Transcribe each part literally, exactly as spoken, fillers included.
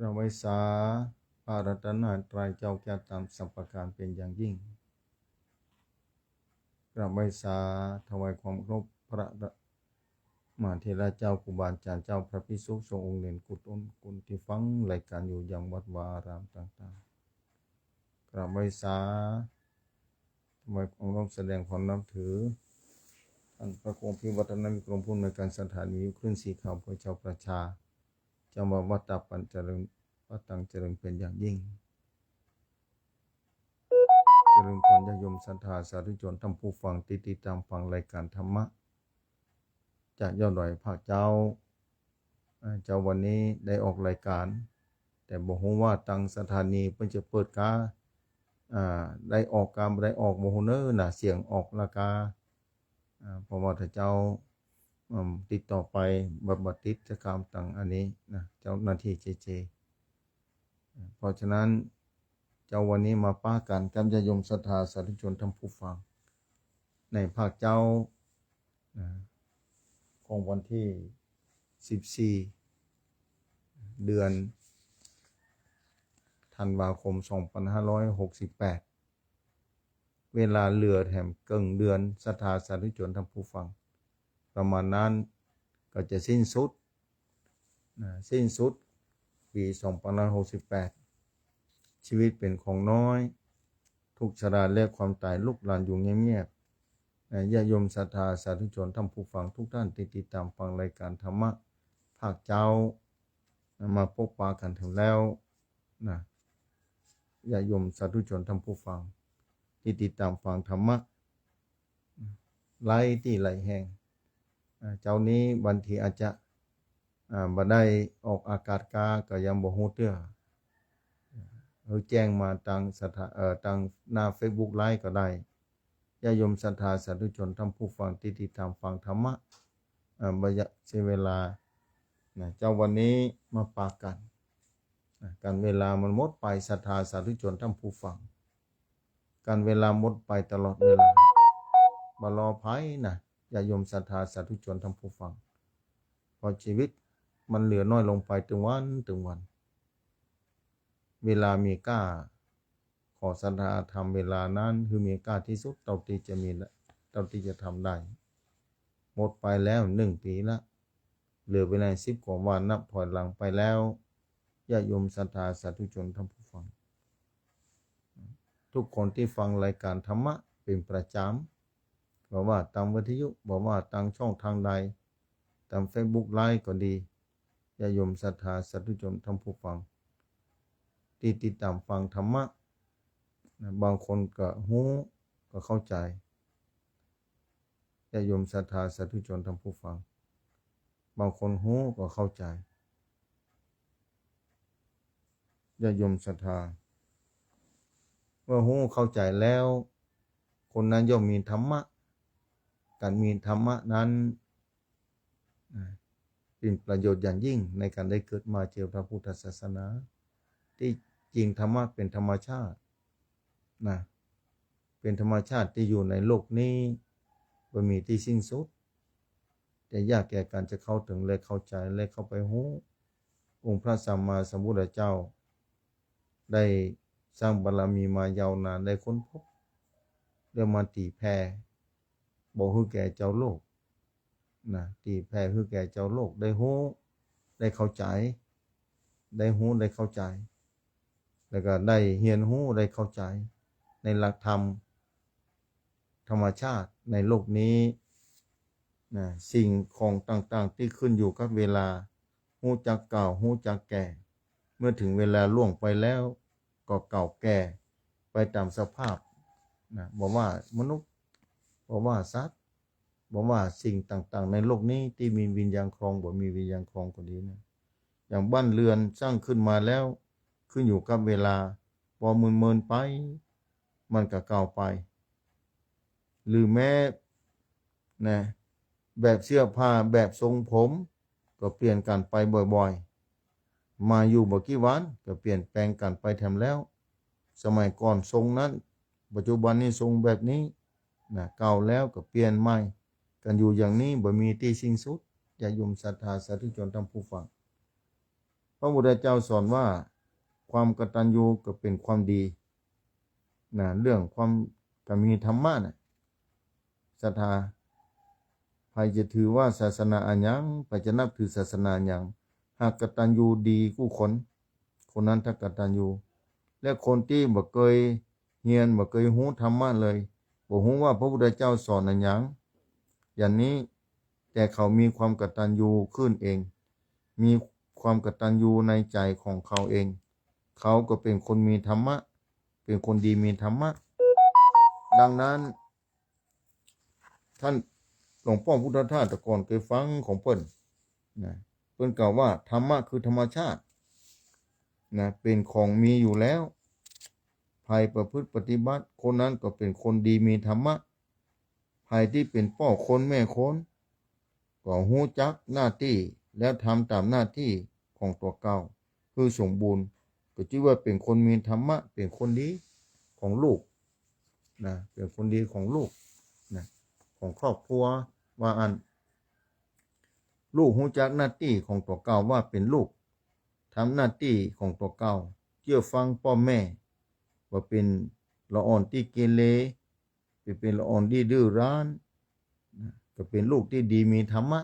กราบไหว้สาพระรัตนตรัยเจ้าแก้วธรรมสามประการเป็นอย่างยิ่ง กราบไหว้สาถวายความเคารพพระมหาเถระเจ้า ครูบาอาจารย์เจ้า พระภิกษุสงฆ์องค์เณรกู้ต้นกู้ตี้ฟังรายการอยู่ยังวัดวาอารามต่างๆ กราบไหว้สาถวายความเคารพแสดงความนับถือ ท่านพระครูอภิวัฒนวิกรม ผู้อำนวยการสถานีวิทยุคลื่นสีขาวเพื่อชาวประชา เจ้าอาวาสวัดตาดปันเจริญ วัดตังเจริญเป็นอย่างยิ่ง เจริญพรญาติโยมศรัทธาสาธุชนท่านผู้ฟังตี้ติดตามฟังรายการธรรมะจากยอดดอยภาคเจ๊า อ่า เจ๊าวันนี้ได้ออกรายการ แต่บ่ฮู้ว่าตังสถานีเปิ้นจะเปิดกา อ่า ได้ออกกาบ่ได้ออกบ่ฮู้เน้อนะ เสียงออกละกา อ่า เพราะว่าถ้าเจ้า อืม ติดต่อไปบ่ บ่ติดจะกามตังอันนี้นะ เจ้าหน้าที่เจเจ อ่า เพราะฉะนั้นเจ๊าวันนี้มาปะกั๋นกับญาติโยมศรัทธาสาธุชนท่านผู้ฟัง ในภาคเจ๊า นะ ของวันตี้สิบสี่ เดือนธันวาคม สองพันห้าร้อยหกสิบแปด เวลาเหลือแถมเกิ่งเดือน ศรัทธาสาธุชนท่านผู้ฟัง ประมาณนั้นก็จะสิ้นสุด นะ สิ้นสุดปี๋ สองพันห้าร้อยหกสิบแปด ชีวิตเป๋นของน้อย ทุกข์ชราและความต๋ายลุกลานอยู่เงียบๆ นะ ญาติโยมศรัทธาสาธุชนท่านผู้ฟังทุกท่านตี้ติดตามฟังรายการธรรมะภาคเจ๊า นะ มาปะกั๋นแถมแล้ว นะ ญาติโยมสาธุชนท่านผู้ฟังตี้ติดตามฟังธรรมะ หลายตี้หลายแห่ง อ่า เจ๊านี้บางทีอาจจะ อ่า บ่ได้ออกอากาศกาก็ยังบ่ฮู้เตื้อ หื้อแจ้งมาตังศรัทธา เอ่อ ตังหน้าเฟซบุ๊กไลฟ์ก็ได้ ญาติโยมศรัทธาสาธุชนท่านผู้ฟังตี้ติดตามฟังธรรมะ เอ่อ บ่อยากเสียเวลา นะ เจ๊าวันนี้มาปะกั๋น นะ กั๋นเวลามันหมดไป ศรัทธาสาธุชนท่านผู้ฟัง กั๋นเวลาหมดไปตลอดเวลา บ่รอใผนะ ญาติโยมศรัทธาสาธุชนท่านผู้ฟัง เพราะชีวิตมันเหลือน้อยลงไปตึงวันตึงวัน เวลามีก้า ขอศรัทธาทำเวลานั้นหื้อมีก้าตี้สุดเต้าตี้จะมี เต้าตี้จะทำได้ หมดไปแล้วหนึ่งปี๋ละ เหลือเวลาสิบกว่าวันนับถอยหลังไปแล้ว ญาติโยมศรัทธาสาธุชนท่านผู้ฟัง ทุกคนตี้ฟังรายการธรรมะเป๋นประจ๋ำ บ่ว่าตางวิทยุ บ่ว่าตางช่องตางใด ตางเฟซบุ๊กไลฟ์ก็ดี ญาติโยมศรัทธาสาธุชนท่านผู้ฟัง ตี้ติดตามฟังธรรมะ นะ บางคนก็ฮู้ก็เข้าใจ๋ ญาติโยมศรัทธาสาธุชนท่านผู้ฟัง บางคนฮู้ก็เข้าใจ๋ ญาติโยมศรัทธา เมื่อฮู้เข้าใจ๋แล้ว คนนั้นย่อมมีธรรมะ กั๋นมีธรรมะนั้น นะ เป๋นประโยชน์อย่างยิ่งในก๋านได้เกิดมาเจือพระพุทธศาสนา ตี้จริงธรรมะเป๋นธรรมชาติ นะ เป๋นธรรมชาติตี้อยู่ในโลกนี้ บ่มีตี้สิ้นสุด แต่ยากแก่ก๋านจะเข้าเถิงและเข้าใจ๋และเข้าไปฮู้ องค์พระสัมมาสัมพุทธเจ้า ได้สร้างบารมีมายาวนาน ได้ค้นพบ แล้วมาตี๋แผ่ บอกหื้อแก่จาวโลก นะ ตี๋แผ่หื้อแก่จาวโลก ได้ฮู้ ได้เข้าใจ๋ ได้ฮู้ ได้เข้าใจ๋ แล้วก็ได้เฮียนฮู้ ได้เข้าใจ๋ ในหลักธรรม ธรรมชาติในโลกนี้ นะ สิ่งของต่างๆ ตี้ขึ้นอยู่กับเวลา ฮู้จักเก่า ฮู้จักแก่ เมื่อเถิงเวลาล่วงไปแล้ว ก็เก่าแก่ไปต๋ามสภาพ นะ บ่ว่ามนุษย์ บ่ว่าสัตว์ บ่ว่าสิ่งต่างๆ ในโลกนี้ตี้มีวิญญาณครอง บ่มีวิญญาณครองก็ดีนะ อย่างบ้านเรือนสร้างขึ้นมาแล้ว ขึ้นอยู่กับเวลา ปอเมินๆ ไป มันก็เก่าไป หรือแม้ นะ แบบเสื้อผ้า แบบทรงผม ก็เปลี่ยนกั๋นไปบ่อยๆ มาอยู่บ่กี่วันก็เปลี่ยนแปลงกั๋นไปแถมแล้ว สมัยก่อนทรงนั้น ปัจจุบันนี้ทรงแบบนี้ นะ เก่าแล้วก็เปลี่ยนใหม่กั๋นอยู่อย่างนี้ บ่มีตี้สิ้นสุด ญาติโยมศรัทธาสาธุชนท่านผู้ฟัง ระพุทธเจ้าสอนว่าความกตัญญูก็เป๋นความดี นะ เรื่องความ ก็มีธรรมะน่ะ ศรัทธา ใผจะถือว่าศาสนาอะหยัง ใผจะนับถือศาสนาอะหยัง หากกตัญญูดีกู้คน คนนั้นถ้ากตัญญู และคนตี้บ่เกยเฮียน บ่เกยฮู้ธรรมะเลย บ่ฮู้ว่าพระพุทธเจ้าสอนอะหยัง อย่างนี้ แต่เขามีความกตัญญูขึ้นเอง มีความกตัญญูในใจ๋ของเขาเอง เขาก็เป๋นคนมีธรรมะ เป๋นคนดีมีธรรมะ ดังนั้น ท่านหลวงป้อพุทธทาสแต่ก่อนเกยฟังของเปิ้น นะ เปิ้นกล่าวว่าธรรมะคือธรรมชาติ นะ เป๋นของมีอยู่แล้ว ใผประพฤติปฏิบัติ คนนั้นก็เป๋นคนดีมีธรรมะ ใผตี้เป๋นป้อคนแม่คน ก็ฮู้จักหน้าตี้ แล้วทำต๋ามหน้าตี้ของตั๋วเก่า หื้อสมบูรณ์ ก็จื้อว่าเป๋นคนมีธรรมะ เป๋นคนดีของลูก นะ เป๋นคนดีของลูก นะ ของครอบครัว ว่าอั้น ลูกฮู้จักหน้าตี้ของตั๋วเก่าว่าเป๋นลูก ทำหน้าตี้ของตั๋วเก่า เจื้อฟังป้อแม่ บ่เป๋นละอ่อนตี้เกเร บ่เป๋นละอ่อนตี้ดื้อรั้น นะ ก็เป๋นลูกตี้ดีมีธรรมะ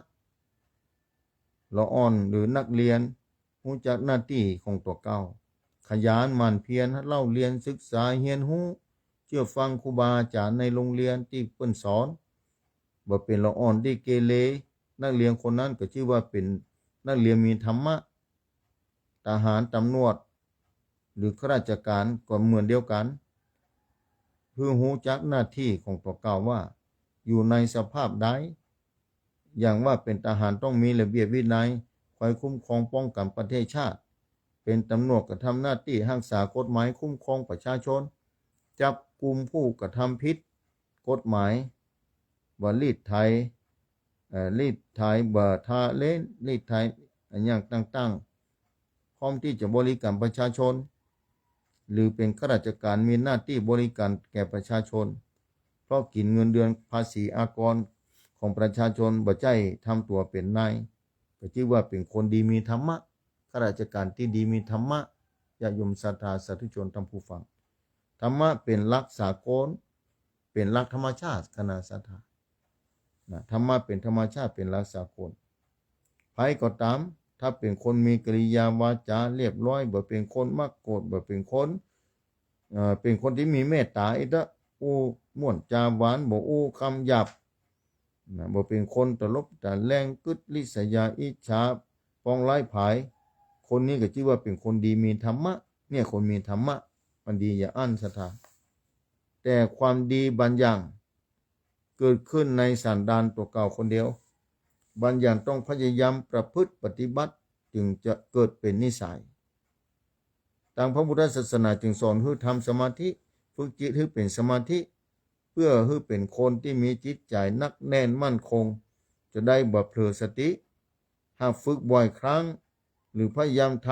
ละอ่อนหรือนักเรียน ฮู้จักหน้าตี้ของตั๋วเก่า ขยันหมั่นเพียรเล่าเรียนศึกษาเฮียนฮู้ เจื้อฟังครูบาอาจ๋ารย์ในโรงเรียนตี้เปิ้นสอน บ่เป๋นละอ่อนตี้เกเร นักเรียนคนนั้นก็จื้อว่าเป๋นนักเรียนมีธรรมะ ทหาร ตำรวจ หรือข้าราชการก็เหมือนเดียวกั๋น หื้อฮู้จักหน้าตี้ของตั๋วเก่าว่าอยู่ในสภาพใด อย่างว่าเป๋นทหารต้องมีระเบียบวินัย คอยคุ้มครองป้องกั๋นประเทศชาติ เป๋นตำรวจก็ทำหน้าตี้ฮักษากฎหมายคุ้มครองประชาชน จับกุมผู้กระทำผิดกฎหมาย ว่ารีดไถ เอ่อ รีดไถบ่ทาเลน รีดไถอะหยังต่างๆ พร้อมตี้จะบริก๋ารประชาชน หรือเป๋นข้าราชการมีหน้าตี้บริก๋ารแก่ประชาชน เพราะกิ๋นเงินเดือนภาษีอากรของประชาชน บ่ใจ้ทำตั๋วเป๋นนาย ก็จื้อว่าเป๋นคนดีมีธรรมะ ข้าราชการตี้ดีมีธรรมะ ญาติโยมศรัทธาสาธุชนท่านผู้ฟัง ธรรมะเป๋นหลักสากล เป๋นหลักธรรมชาติ คณะศรัทธา นะ ธรรมะเป๋นธรรมชาติ เป๋นหลักสากล ใผก็ต๋าม ถ้าเป๋นคนมีกิริยาวาจ๋าเรียบร้อย บ่เป๋นคนมักโกรธ บ่เป๋นคน เอ่อ เป๋นคนตี้มีเมตต๋า อิตะ อู้ม่วนจ๋าหวาน บ่อู้กำหยาบ นะ บ่เป๋นคนตลบตะแลง กึ๊ดริษยาอิจฉา ปองร้ายใผ คนนี้ก็จื้อว่าเป๋นคนดีมีธรรมะ เนี่ย คนมีธรรมะ มันดีอย่าอั้นศรัทธา แต่ความดีบางอย่าง เกิดขึ้นในสันดานตั๋วเก่าคนเดียว บางอย่างต้องพยายามประพฤติปฏิบัติ จึงจะเกิดเป๋นนิสัย ตางพระพุทธศาสนาจึงสอนหื้อทำสมาธิ ฝึกจิตหื้อเป๋นสมาธิ เปื้อหื้อเป๋นคนตี้มีจิตใจ๋หนักแน่นมั่นคง จะได้บ่เผลอสติ หากฝึกบ่อยครั้ง หรือพยายามท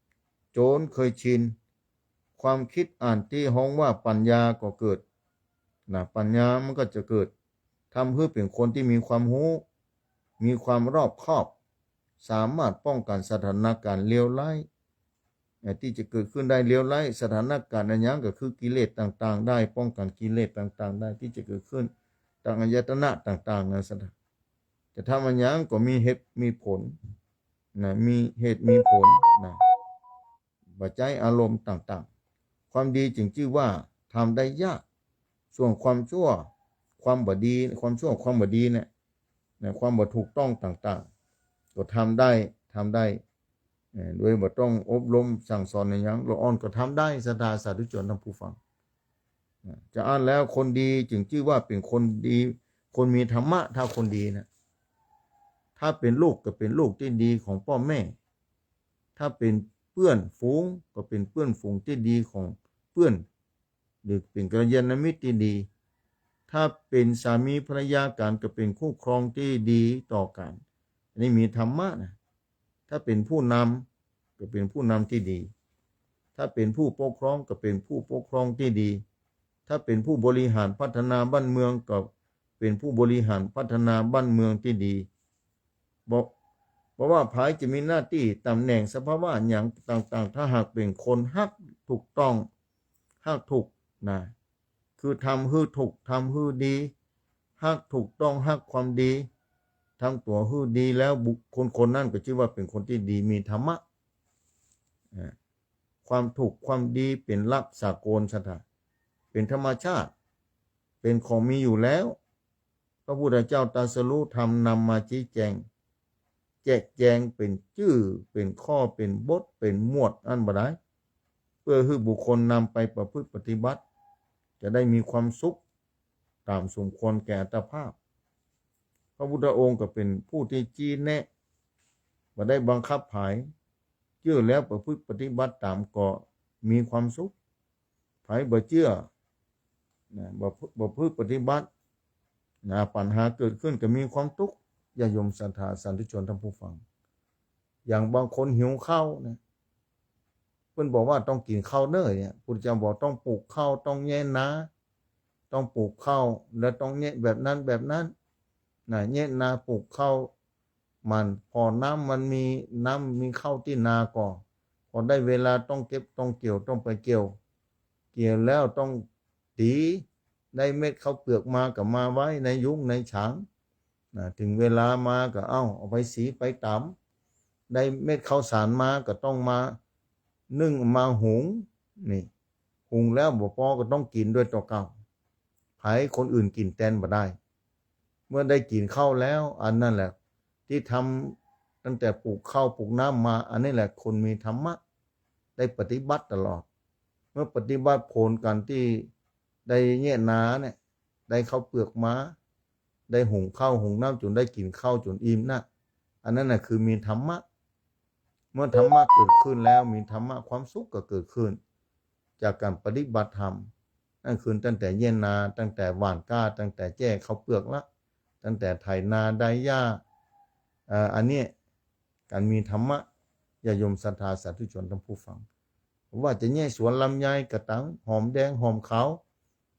ำจ๋นเกยชิน ความคิดอันตี้ฮ้องว่าปัญญาก็เกิด นะ ปัญญามันก็จะเกิด ทำหื้อเป๋นคนตี้มีความฮู้ มีความรอบคอบ สามารถป้องกั๋นสถานการณ์เลวร้าย เอ่อ ตี้จะเกิดขึ้นได้เลวร้าย สถานการณ์อะหยังก็คือกิเลสต่างๆ ได้ ป้องกั๋นกิเลสต่างๆ ได้ ตี้จะเกิดขึ้นตางอายตนะต่างๆ นั้นศรัทธา จะทำอะหยังก็มีเหตุมีผล นะ มีเหตุมีผล นะ บ่ใจ๊อารมณ์ต่างๆ ความดีจึงจื้อว่าทำได้ยาก ส่วนความชั่ว ความบ่ดี ความชั่ว ความบ่ดีเนี่ย นะ ความบ่ถูกต้องต่างๆ ก็ทำได้ ทำได้ เอ่อ โดยบ่ต้องอบรมสั่งสอนอะหยัง ละอ่อนก็ทำได้ ศรัทธาสาธุชนท่านผู้ฟัง นะ จะอั้นแล้วคนดีจึงจื้อว่าเป๋นคนดี คนมีธรรมะ ถ้าคนดีนะ ถ้าเป๋นลูกก็เป๋นลูกตี้ดีของป้อแม่ ถ้าเป๋นเปื้อนฝูงก็เป๋นเปื้อนฝูงตี้ดีของเปื้อน หรือเป๋นกัลยาณมิตรตี้ดี ถ้าเป๋นสามีภรรยากั๋นก็เป๋นคู่ครองตี้ดีต่อกั๋น อันนี้มีธรรมะนะ ถ้าเป๋นผู้นำก็เป๋นผู้นำตี้ดี ถ้าเป๋นผู้ปกครองก็เป๋นผู้ปกครองตี้ดี ถ้าเป๋นผู้บริหารพัฒนาบ้านเมืองก็เป๋นผู้บริหารพัฒนาบ้านเมืองตี้ดี บ่ ราะว่าใผจะมีหน้าตี้ ตำแหน่ง สภาวะหยังต่างๆ ถ้าหากเป๋นคนฮักถูกต้อง ฮักถูกนะ คือทำหื้อถูก ทำหื้อดี ฮักถูกต้อง ฮักความดี ทำตั๋วหื้อดีแล้ว บุคคลคนนั้นก็จื้อว่าเป๋นคนตี้ดี มีธรรมะ อ่า ความถูกความดีเป๋นหลักสากล ศรัทธา เป๋นธรรมชาติ เป๋นของมีอยู่แล้ว พระพุทธเจ้าตรัสรู้ธรรมนำมาชี้แจง แจกแจงเป๋นจื้อ เป๋นข้อ เป๋นบท เป๋นหมวด อันบ่ดาย เพื่อหื้อบุคคลนำไปประพฤติปฏิบัติ จะได้มีความสุขต๋ามสมควรแก่อัตภาพ พระพุทธองค์ก็เป๋นผู้ตี้ชี้แนะ บ่ได้บังคับใผ เจื้อแล้วประพฤติปฏิบัติต๋ามก็มีความสุข ใผบ่เจื้อนะ บ่ บ่ประพฤติปฏิบัตินะ ปัญหาเกิดขึ้นก็มีความตุ๊กข์ ญาติโยมศรัทธาสาธุชนท่านผู้ฟัง อย่างบางคนหิวข้าวนะ เปิ้นบอกว่าต้องกิ๋นข้าวเน่อเนี่ย พุทธเจ้าบอกต้องปลูกข้าว ต้องแยะนา ต้องปลูกข้าว แล้วต้องแยะแบบนั้นแบบนั้นนะ แยะนาปลูกข้าว มัน พอน้ำมันมี น้ำมีข้าวตี้นาก็ พอได้เวลาต้องเก็บต้องเกี่ยว ต้องไปเกี่ยว เกี่ยวแล้วต้องตี๋ ได้เม็ดข้าวเปลือกมาก็มาไว้ในยุ้งในฉางนะ ถึงเวลามาก็เอา เอาไปสีไปต๋ำ ได้เม็ดข้าวสารมาก็ต้องมานึ่งมาหุง นี่ หุงแล้วบ่ปอก็ต้องกิ๋นด้วยตั๋วเก่า ใผคนอื่นกิ๋นแตนบ่ได้ เมื่อได้กิ๋นข้าวแล้ว อันนั้นแหละ ตี้ทำตั้งแต่ปลูกข้าวปลูกน้ำมา อันนี้แหละคนมีธรรมะ ได้ปฏิบัติตลอด เมื่อปฏิบัติผลก๋านตี้ได้แยะนาเนี่ย ได้ข้าวเปลือกมา ได้หุงข้าวหุงน้ำจ๋นได้กิ๋นข้าวจ๋นอิ่มนะ อันนั้นน่ะคือมีธรรมะ เมื่อธรรมะเกิดขึ้นแล้ว มีธรรมะ ความสุขก็เกิดขึ้น จากก๋านปฏิบัติธรรม นั่นคือตั้งแต่แยะนา ตั้งแต่หว่านกล้า ตั้งแต่แจ้ข้าวเปลือกละ ตั้งแต่ไถนาดายหญ้า เอ่อ อันเนี้ย ก๋านมีธรรมะ ญาติโยมศรัทธาสาธุชนท่านผู้ฟัง ว่าจะแยะสวนลำไย กระตัง หอมแดง หอมขาว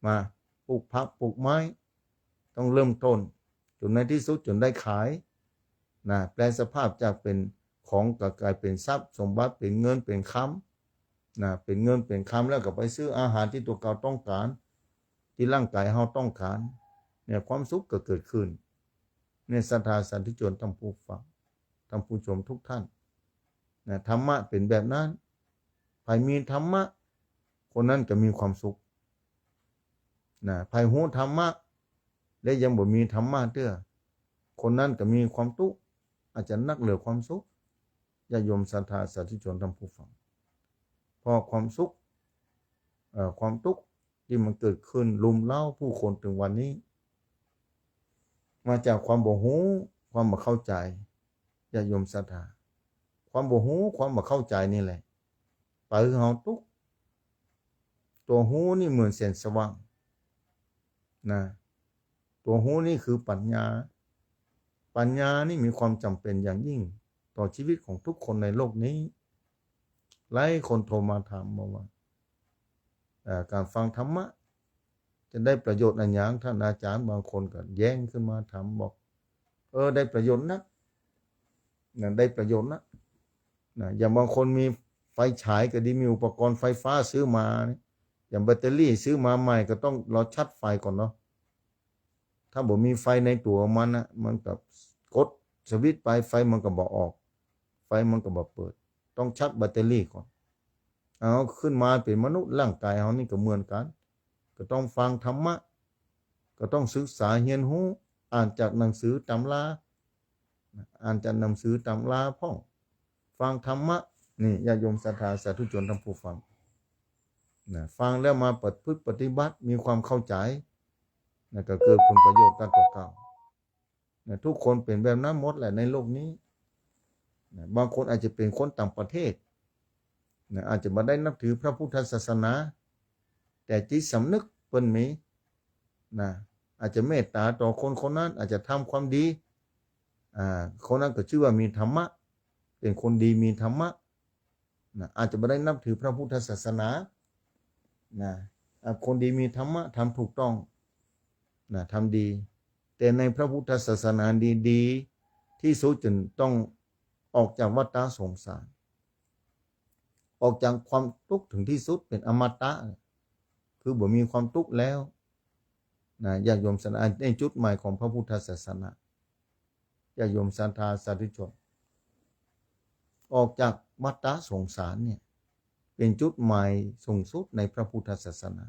มาปลูกผักปลูกไม้ ต้องเริ่มต้น จ๋นในตี้สุดจ๋นได้ขายนะ แปลสภาพจากเป๋นของก็ก๋ายเป๋นทรัพย์สมบัติ เป๋นเงินเป๋นคำนะ เป๋นเงินเป๋นคำแล้วก็ไปซื้ออาหารตี้ตั๋วเก่าต้องก๋าน ตี้ร่างก๋ายเฮาต้องก๋าน เนี่ย ความสุขก็เกิดขึ้น เนี่ย ศรัทธาสาธุชนท่านผู้ฟัง ท่านผู้ชมทุกท่านนะ ธรรมะเป๋นแบบนั้น ใผมีธรรมะ คนนั้นก็มีความสุขนะ ใผฮู้ธรรมะ และยังบ่มีธรรมะเตื้อ คนนั้นก็มีความตุ๊กข์ อาจจะนักเหลือความสุข ญาติโยมศรัทธาสาธุชนท่านผู้ฟัง เพราะความสุข เอ่อ ความตุ๊กข์ตี้มันเกิดขึ้นรุมเร้าผู้คนเถิงวันนี้ มาจากความบ่ฮู้ ความบ่เข้าใจ๋ ญาติโยมศรัทธา ความบ่ฮู้ ความบ่เข้าใจ๋นี่แหละ ปล่อยหื้อเฮาตุ๊กข์ ตั๋วฮู้นี่เหมือนแสงสว่างนะ ตั๋วฮู้นี่คือปัญญา ปัญญานี่มีความจ๋ำเป๋นอย่างยิ่ง ต่อชีวิตของทุกคนในโลกนี้ หลายคนโทรมาถามบอกว่า เอ่อ ก๋านฟังธรรมะ จะได้ประโยชน์อะหยัง ท่านอาจ๋ารย์ บางคนก็แย้งขึ้นมาถามบอก เออ ได้ประโยชน์นักนะ ได้ประโยชน์นักนะ อย่างบางคนมีไฟฉายก็ดี มีอุปกรณ์ไฟฟ้าซื้อมาเนี่ย อย่างแบตเตอรี่ซื้อมาใหม่ก็ต้องรอชาร์จไฟก่อนเนาะ ถ้าบ่มีไฟในตั๋วมันนะ มันก็กดสวิตช์ไป ไฟมันก็บ่ออก ไฟมันก็บ่เปิด ต้องชาร์จแบตเตอรี่ก่อน เอาขึ้นมาเป๋นมนุษย์ ร่างก๋ายเฮานี่ก็เหมือนกั๋น ก็ต้องฟังธรรมะ ก็ต้องศึกษาเฮียนฮู้ อ่านจากหนังสือตำรา อ่านจากหนังสือตำราพ่อง ฟังธรรมะ นี่ ญาติโยมศรัทธาสาธุชนท่านผู้ฟังนะ ฟังแล้วมาประพฤติปฏิบัติ มีความเข้าใจ๋นะ ก็เกิดผลประโยชน์กั๋นตั๋วเก่านะ ทุกคนเป๋นแบบนั้นหมดแหละในโลกนี้นะ บางคนอาจจะเป๋นคนต่างประเทศนะ อาจจะบ่ได้นับถือพระพุทธศาสนา แต่จิตสำนึกเปิ้นมีนะ อาจจะเมตต๋าต่อคนคนนั้น อาจจะทำความดี อ่า คนนั้นก็จื้อว่ามีธรรมะ เป๋นคนดีมีธรรมะนะ อาจจะบ่ได้นับถือพระพุทธศาสนานะ อ่า คนดีมีธรรมะ ทำถูกต้องนะ ทำดี แต่ในพระพุทธศาสนาดีๆ ตี้สุดจ๋นต้อง ออกจากวัฏฏะสงสาร ออกจากความตุ๊กข์เถิงตี้สุด เป๋นอมตะ คือบ่มีความตุ๊กข์แล้ว นะ ญาติโยมศรัทธา ในจุดหมายของพระพุทธศาสนา ญาติโยมศรัทธาสาธุชน ออกจากวัฏฏะสงสารเนี่ย เป๋นจุดหมายสูงสุดในพระพุทธศาสนา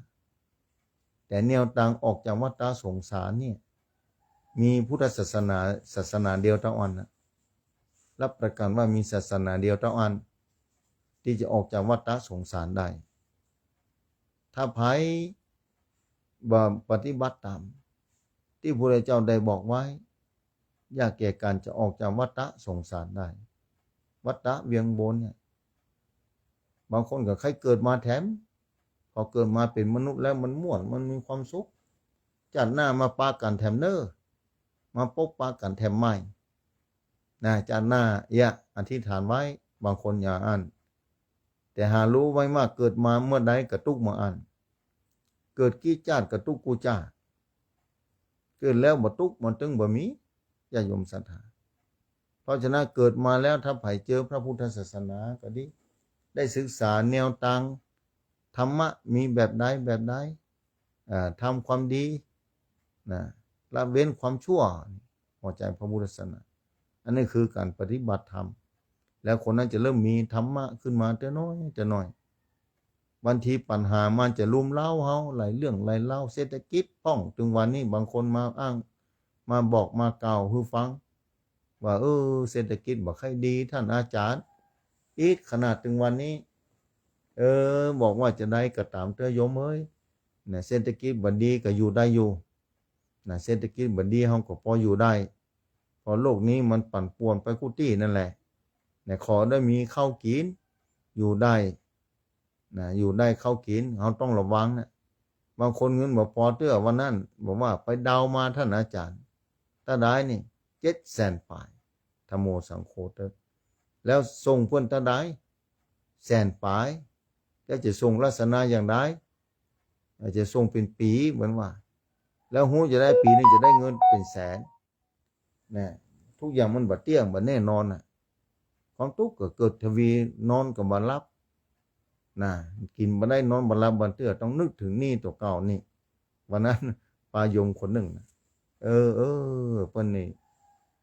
แต่แนวตางออกจากวัฏฏะสงสารเนี่ย มีพุทธศาสนา ศาสนาเดียวเต้าอั้นนะ รับประกันว่ามีศาสนาเดียวเต้าอั้น ตี้จะออกจากวัฏฏะสงสารได้ ถ้าใผบ่ปฏิบัติต๋าม ตี้พระพุทธเจ้าได้บอกไว้ ยากแก่ก๋านจะออกจากวัฏฏะสงสารได้ วัฏฏะเวียงวนเนี่ย บางคนก็ใค่เกิดมาแถม พอเกิดมาเป๋นมนุษย์แล้วมันม่วน มันมีความสุข จาติหน้ามาปะกั๋นแถมเน่อ มาปบปะกั๋นแถมใหม่ นะ จาติหน้าเอี้ยะ อธิษฐานไว้ บางคนอย่างอั้น แต่หาฮู้ไว้ว่าเกิดมาเมื่อใดก็ตุ๊กเมื่ออั้น เกิดกี่จาติก็ตุ๊กกู้จาติ เกิดแล้วบ่ตุ๊กมันตึงบ่มี ญาติโยมศรัทธา เพราะฉะนั้นเกิดมาแล้วถ้าใผเจอพระพุทธศาสนาก็ดี ได้ศึกษาแนวตางธรรมะมีแบบใดแบบใด อ่า ทำความดี นะ ละเว้นความชั่ว เข้าใจ๋พระพุทธศาสนา อันนี้คือก๋านปฏิบัติธรรม แล้วคนนั้นจะเริ่มมีธรรมะขึ้นมาแต่น้อยแต่น้อย บางทีปัญหามันจะรุมเร้าเฮาหลายเรื่องหลายราว เศรษฐกิจพ่อง ตึงวันนี้บางคนมาอ้าง มาบอกมากล่าวหื้อฟัง ว่า เออ เศรษฐกิจบ่ค่อยดี ท่านอาจารย์ อิดขนาดตึงวันนี้ เออ บอกว่าจะใดก็ต๋ามเต๊อะโยมเอ้ย นะ เศรษฐกิจบ่ดีก็อยู่ได้อยู่ นะ เศรษฐกิจบ่ดีเฮาก็ปออยู่ได้ เพราะโลกนี้มันปั่นป่วนไปกู้ตี้นั่นแหละ นะ ขอได้มีข้าวกิ๋น อยู่ได้ นะ อยู่ได้ข้าวกิ๋น เฮาต้องระวังนะ บางคนเงินบ่ปอเตื้อ วันนั้นบอกว่าไปเดามาท่านอาจารย์ เต้าใดนี่ เจ็ดแสนป๋าย ธัมโมสังโฆเต๊อะ แล้วส่งเปิ้นเต้าใด แสนป๋าย แล้วจะส่งลักษณะอย่างใด อาจจะส่งเป๋นปี๋เหมือนว่า แล้วฮู้จะได้ปี๋นึ่งจะได้เงินเป๋นแสน นะ ทุกอย่างมันบ่เตี้ยง บ่แน่นอนน่ะ ความตุ๊กข์ก็เกิดทวี นอนก็บ่หลับ นะ กิ๋นบ่ได้ นอนบ่หลับ บางเตื้อต้องนึกเถิงหนี้ตั๋วเก่านี่ วันนั้นปาโยมคนนึ่งนะ เออ เออ เปิ้นนี่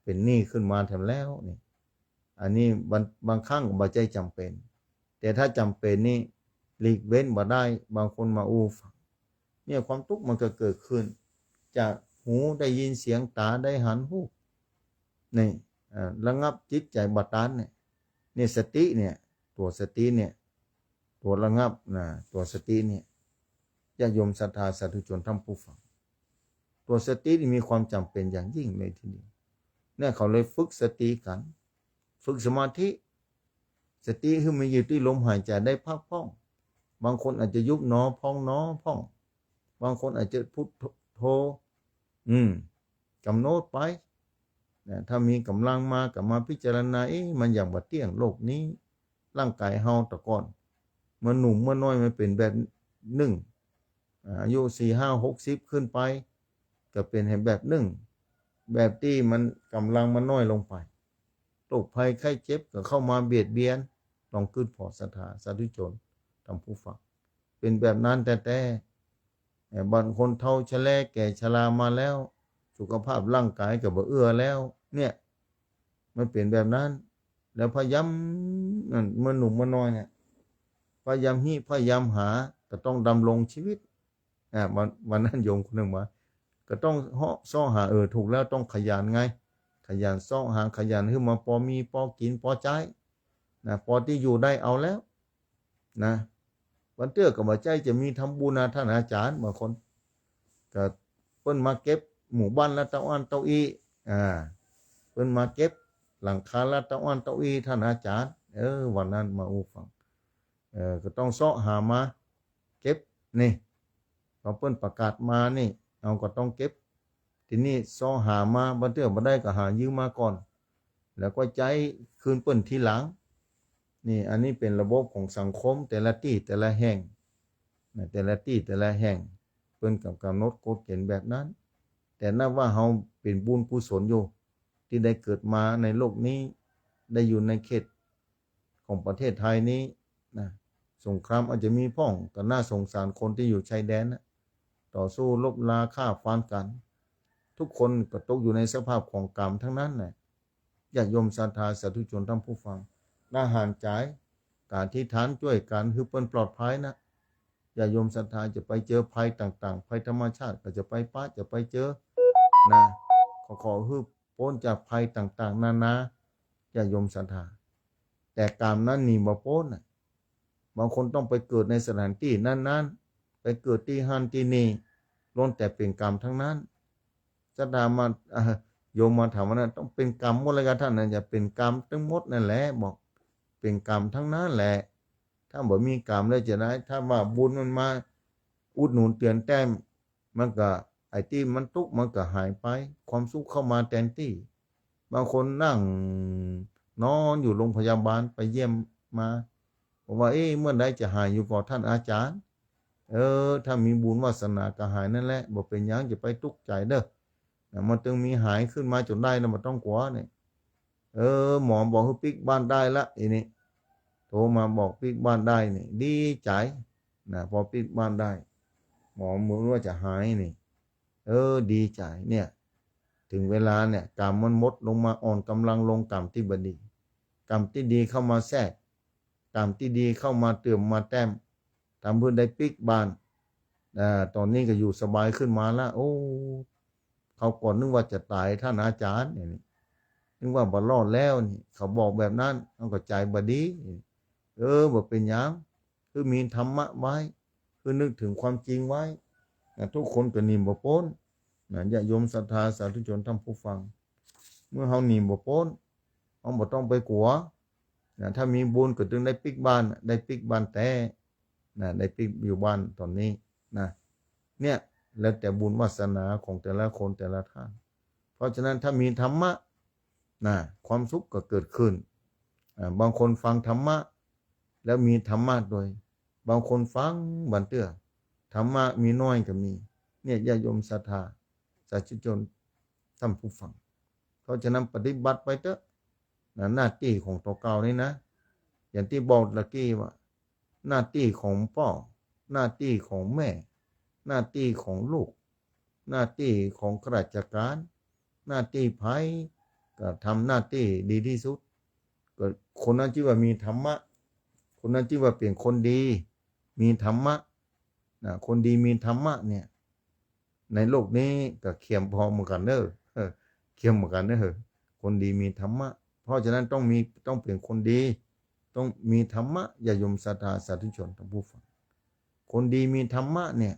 เป๋นหนี้ขึ้นมาแถมแล้วนี่ อันนี้บาง บางครั้งก็บ่ใจ้จ๋ำเป๋น แต่ถ้าจ๋ำเป๋นนี่หลีกเว้นบ่ได้ บางคนมาอู้ฟัง เนี่ยความตุ๊กข์มันก็เกิดขึ้น จากหูได้ยินเสียง ต๋าได้หันฮู้ นี่ อ่า ระงับจิตใจ๋บ่ตันเนี่ย เนี่ยสติเนี่ย ตั๋วสติเนี่ย ตั๋วระงับนะ ตั๋วสติเนี่ย ญาติโยมศรัทธาสาธุชนท่านผู้ฟัง ตั๋วสตินี่มีความจ๋ำเป๋นอย่างยิ่งเลยทีเดียว เนี่ยเขาเลยฝึกสติกั๋น ฝึกสมาธิ สติหื้อมีอยู่ตี้ลมหายใจ๋ได้พักพ่อง บางคนอาจจะยุบหนอพองหนอพ่อง บางคนอาจจะพุทโธ อืม กำหนดไป นะ ถ้ามีก๋ำลังมาก็มาพิจารณา เอ๊ะ มันอย่างบ่เตี้ยงโลกนี้ ร่างก๋ายเฮาแต่ก่อน เมื่อหนุ่มเมื่อน้อยมันเป๋นแบบนึ่ง อ่า อายุสี่ห้าหกสิบขึ้นไป ก็เป๋นแหมแบบนึ่ง แบบตี้มันก๋ำลังมันน้อยลงไป โรคภัยไข้เจ็บก็เข้ามาเบียดเบียน ลองกึ๊ดผ่อศรัทธาสาธุชนท่านผู้ฟัง เป๋นแบบนั้นแต๊ๆ เอ่อ บางคนเฒ่าชะแลแก่ชรามาแล้ว สุขภาพร่างก๋ายก็บ่เอื้อแล้ว เนี่ย มันเป๋นแบบนั้น แล้วพยายาม นั่น เมื่อหนุ่มเมื่อน้อยเนี่ย พยายามฮิ พยายามหา ก็ต้องดำรงชีวิต อ่า วัน วันนั้นโยมคนนึ่งว่า ก็ต้องเฮาะเซาะหา เออ ถูกแล้ว ต้องขยันไง ขยันเซาะหา ขยันหื้อมาปอมี ปอกิ๋น ปอใจ๊ นะ ปอตี้อยู่ได้เอาแล้ว นะ บางเตื้อก็บ่ใจ้จะมีทำบุญนะท่านอาจ๋ารย์ บางคน ก็เปิ้นมาเก็บหมู่บ้านละเต้าอั้นเต้าอี้ อ่า เปิ้นมาเก็บหลังคาละเต้าอั้นเต้าอี้ ท่านอาจ๋ารย์ เออ วันนั้นมาอู้ฟัง เออ ก็ต้องเซาะหามาเก็บ นี่ พอเปิ้นประกาศมานี่ เฮาก็ต้องเก็บ ทีนี้เซาะหามา บางเตื้อบ่ได้ก็หายืมมาก่อน แล้วก็ใจ๊คืนเปิ้นทีหลัง นี่ อันนี้เป๋นระบบของสังคมแต่ละตี้แต่ละแห่ง นะ แต่ละตี้แต่ละแห่ง เปิ้นก็ก๋ำหนดกฎเก๋ณฑ์แบบนั้น แต่นับว่าเฮาเป๋นบุญกุศลอยู่ ตี้ได้เกิดมาในโลกนี้ ได้อยู่ในเขตของประเทศไทยนี้นะ สงครามอาจจะมีพ่อง ก็น่าสงสารคนตี้อยู่ชายแดนนะ ต่อสู้รบราฆ่าฟันกั๋น ทุกคนก็ตกอยู่ในสภาพของกรรมทั้งนั้นแหละ ญาติโยมศรัทธาสาธุชนท่านผู้ฟัง อาหารจ๋าย ก๋านอธิษฐานจ้วยกั๋นหื้อเปิ้นปลอดภัยนะ ญาติโยมศรัทธาจะไปเจอภัยต่างๆ ภัยธรรมชาติก็จะไปปะ จะไปเจอนะ ขอ ขอหื้อป๊นจากภัยต่างๆ นานา ญาติโยมศรัทธา แต่กรรมนั้นหนีบ่ป๊นน่ะ บางคนต้องไปเกิดในสถานตี้นั้นๆ ไปเกิดตี้หั้นตี้นี่ ล้วนแต่เป๋นกรรมทั้งนั้น ศรัทธามา เอ่อ โยมมาถามว่านั้นต้องเป๋นกรรมหมดเลยกาท่านนะ จะเป๋นกรรมตึงหมดนั่นแหละ บอกเป๋นกรรมทั้งนั้นแหละ ถ้าบ่มีกรรมแล้วจะได้ ถ้าว่าบุญมันมาอุดหนุนเตือนแต้ม มันก็ ไอ้ตี้มันตุ๊กข์มันก็หายไป ความสุขเข้ามาแตนตี้ บางคนนั่งนอนอยู่โรงพยาบาลไปเยี่ยมมา บอกว่า เอ๊ะ เมื่อใดจะหายอยู่ก่อท่านอาจารย์ เออ ถ้ามีบุญวาสนาก็หายนั่นแหละ บ่เป๋นหยังจะไปตุ๊กข์ใจ๋เด้อ นะ มันตึงมีหายขึ้นมาจ๋นได้นะ บ่ต้องกั๋วเนี่ย เออ หมอบอกหื้อปิ๊กบ้านได้ละ อีนี่ โทรมาบอกปิ๊กบ้านได้นี่ ดีใจ๋นะ พอปิ๊กบ้านได้ หมอบ่ฮู้ว่าจะหายนี่ เออ ดีใจ๋เนี่ย เถิงเวลาเนี่ย กรรมมันหมดลงมา อ่อนก๋ำลังลง กรรมตี้บ่ดี กรรมตี้ดีเข้ามาแทรก กรรมตี้ดีเข้ามาเติมมาแต้ม ทำหื้อได้ปิ๊กบ้าน อ่า ต๋อนนี้ก็อยู่สบายขึ้นมาละ โอ้ คราวก่อนนึกว่าจะต๋ายท่านอาจารย์ อย่างนี้ นึกว่าบ่รอดแล้วนี่ เขาบอกแบบนั้น มันก็ใจ๋บ่ดี เออ บ่เป๋นหยัง คือมีธรรมะไว้ คือนึกเถิงความจริงไว้ นะ ทุกคนก็หนีบ่ป๊น นะ ญาติโยมศรัทธาสาธุชนท่านผู้ฟัง เมื่อเฮาหนีบ่ป๊น เฮาบ่ต้องไปกั๋ว นะ ถ้ามีบุญก็ตึงได้ปิ๊กบ้าน ได้ปิ๊กบ้านแต๊ นะ ได้ปิ๊กอยู่บ้านต๋อนนี้นะ เนี่ย แล้วแต่บุญวาสนาของแต่ละคนแต่ละท่าน เพราะฉะนั้นถ้ามีธรรมะนะ ความสุขก็เกิดขึ้น อ่า บางคนฟังธรรมะแล้วมีธรรมะโดย บางคนฟังบ่เตื้อ ธรรมะมีน้อยก็มี เนี่ย ญาติโยมศรัทธาสาธุชนท่านผู้ฟัง เพราะฉะนั้นปฏิบัติไปเต๊อะนะ หน้าตี้ของตั๋วเก่านี่นะ อย่างตี้บอกตะกี้ว่า หน้าตี้ของป้อ หน้าตี้ของแม่ หน้าตี้ของลูก หน้าตี้ของข้าราชก๋าน หน้าตี้ใผก็ทำหน้าตี้ดีตี้สุด ก็คนนั้นจื้อว่ามีธรรมะ คนนั้นจื้อว่าเป๋นคนดี มีธรรมะนะ คนดีมีธรรมะเนี่ย ในโลกนี้ก็เข้มพอเหมือนกั๋นเน้อ เออ เข้มเหมือนกั๋นเน้อ คนดีมีธรรมะ เพราะฉะนั้นต้องมี ต้องเป๋นคนดี ต้องมีธรรมะ ญาติโยมศรัทธาสาธุชนท่านผู้ฟัง คนดีมีธรรมะเนี่ย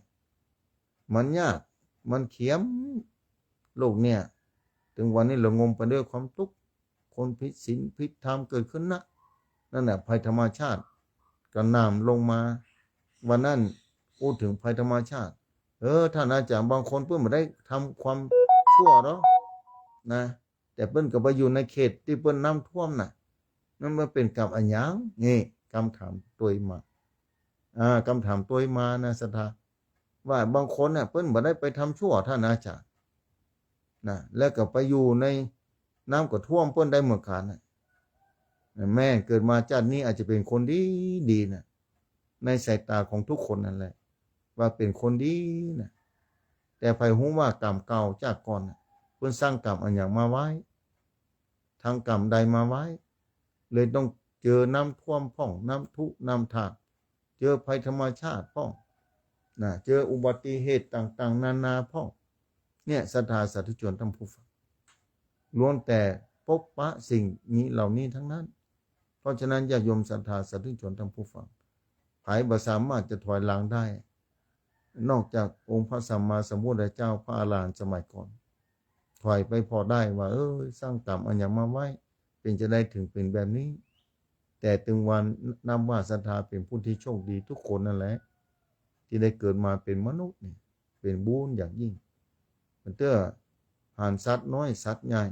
มันยาก มันเข้ม โลกเนี่ย เถิงวันนี้ระงมไปด้วยความตุ๊กข์ คนผิดศีลผิดธรรมเกิดขึ้นนัก นั่นแหละภัยธรรมชาติกระหน่ำลงมา วันนั้นพูดเถิงภัยธรรมชาติ เออ ท่านอาจารย์ บางคนเปิ้นบ่ได้ทำความชั่วหรอกนะ แต่เปิ้นก็ไปอยู่ในเขตตี้เปิ้นน้ำท่วมน่ะ นั่นมันเป๋นกรรมอะหยัง นี่กำถามตวยมา อ่า กำถามตวยมานะศรัทธา ว่าบางคนน่ะเปิ้นบ่ได้ไปทำชั่วท่านอาจารย์นะ แล้วก็ไปอยู่ในน้ำก็ท่วมเปิ้นได้เหมือนกั๋นน่ะ แม่เกิดมาจาตินี้อาจจะเป๋นคนดีดีน่ะ ในสายต๋าของทุกคนนั่นแหละ ว่าเป๋นคนดีน่ะ แต่ใผฮู้ว่ากรรมเก่าจากก่อนน่ะ เปิ้นสร้างกรรมอะหยังมาไว้ ทำกรรมใดมาไว้ เลยต้องเจอน้ำท่วมพ่อง น้ำทุน้ำท่า เจอภัยธรรมชาติพ่องนะ เจออุบัติเหตุต่างๆ นานาพ่อง เนี่ยศรัทธาสาธุชนท่านผู้ฟัง ล้วนแต่ปบปะสิ่งนี้เหล่านี้ทั้งนั้น เพราะฉะนั้นญาติโยมศรัทธาสาธุชนท่านผู้ฟัง ใผบ่สามารถจะถอยหลังได้ นอกจากองค์พระสัมมาสัมพุทธเจ้า พระอรหันต์สมัยก่อน ถอยไปผ่อได้ว่า เออ สร้างกรรมอะหยังมาไว้ เป๋นจาใดเถิงเป๋นแบบนี้ แต่เถิงวันนับว่าศรัทธาเป๋นผู้ที่โชคดีทุกคนนั่นแหละ ที่ได้เกิดมาเป๋นมนุษย์นี่ เป๋นบุญอย่างยิ่ง มันเตื้อหันสัตว์น้อยสัตว์ใหญ่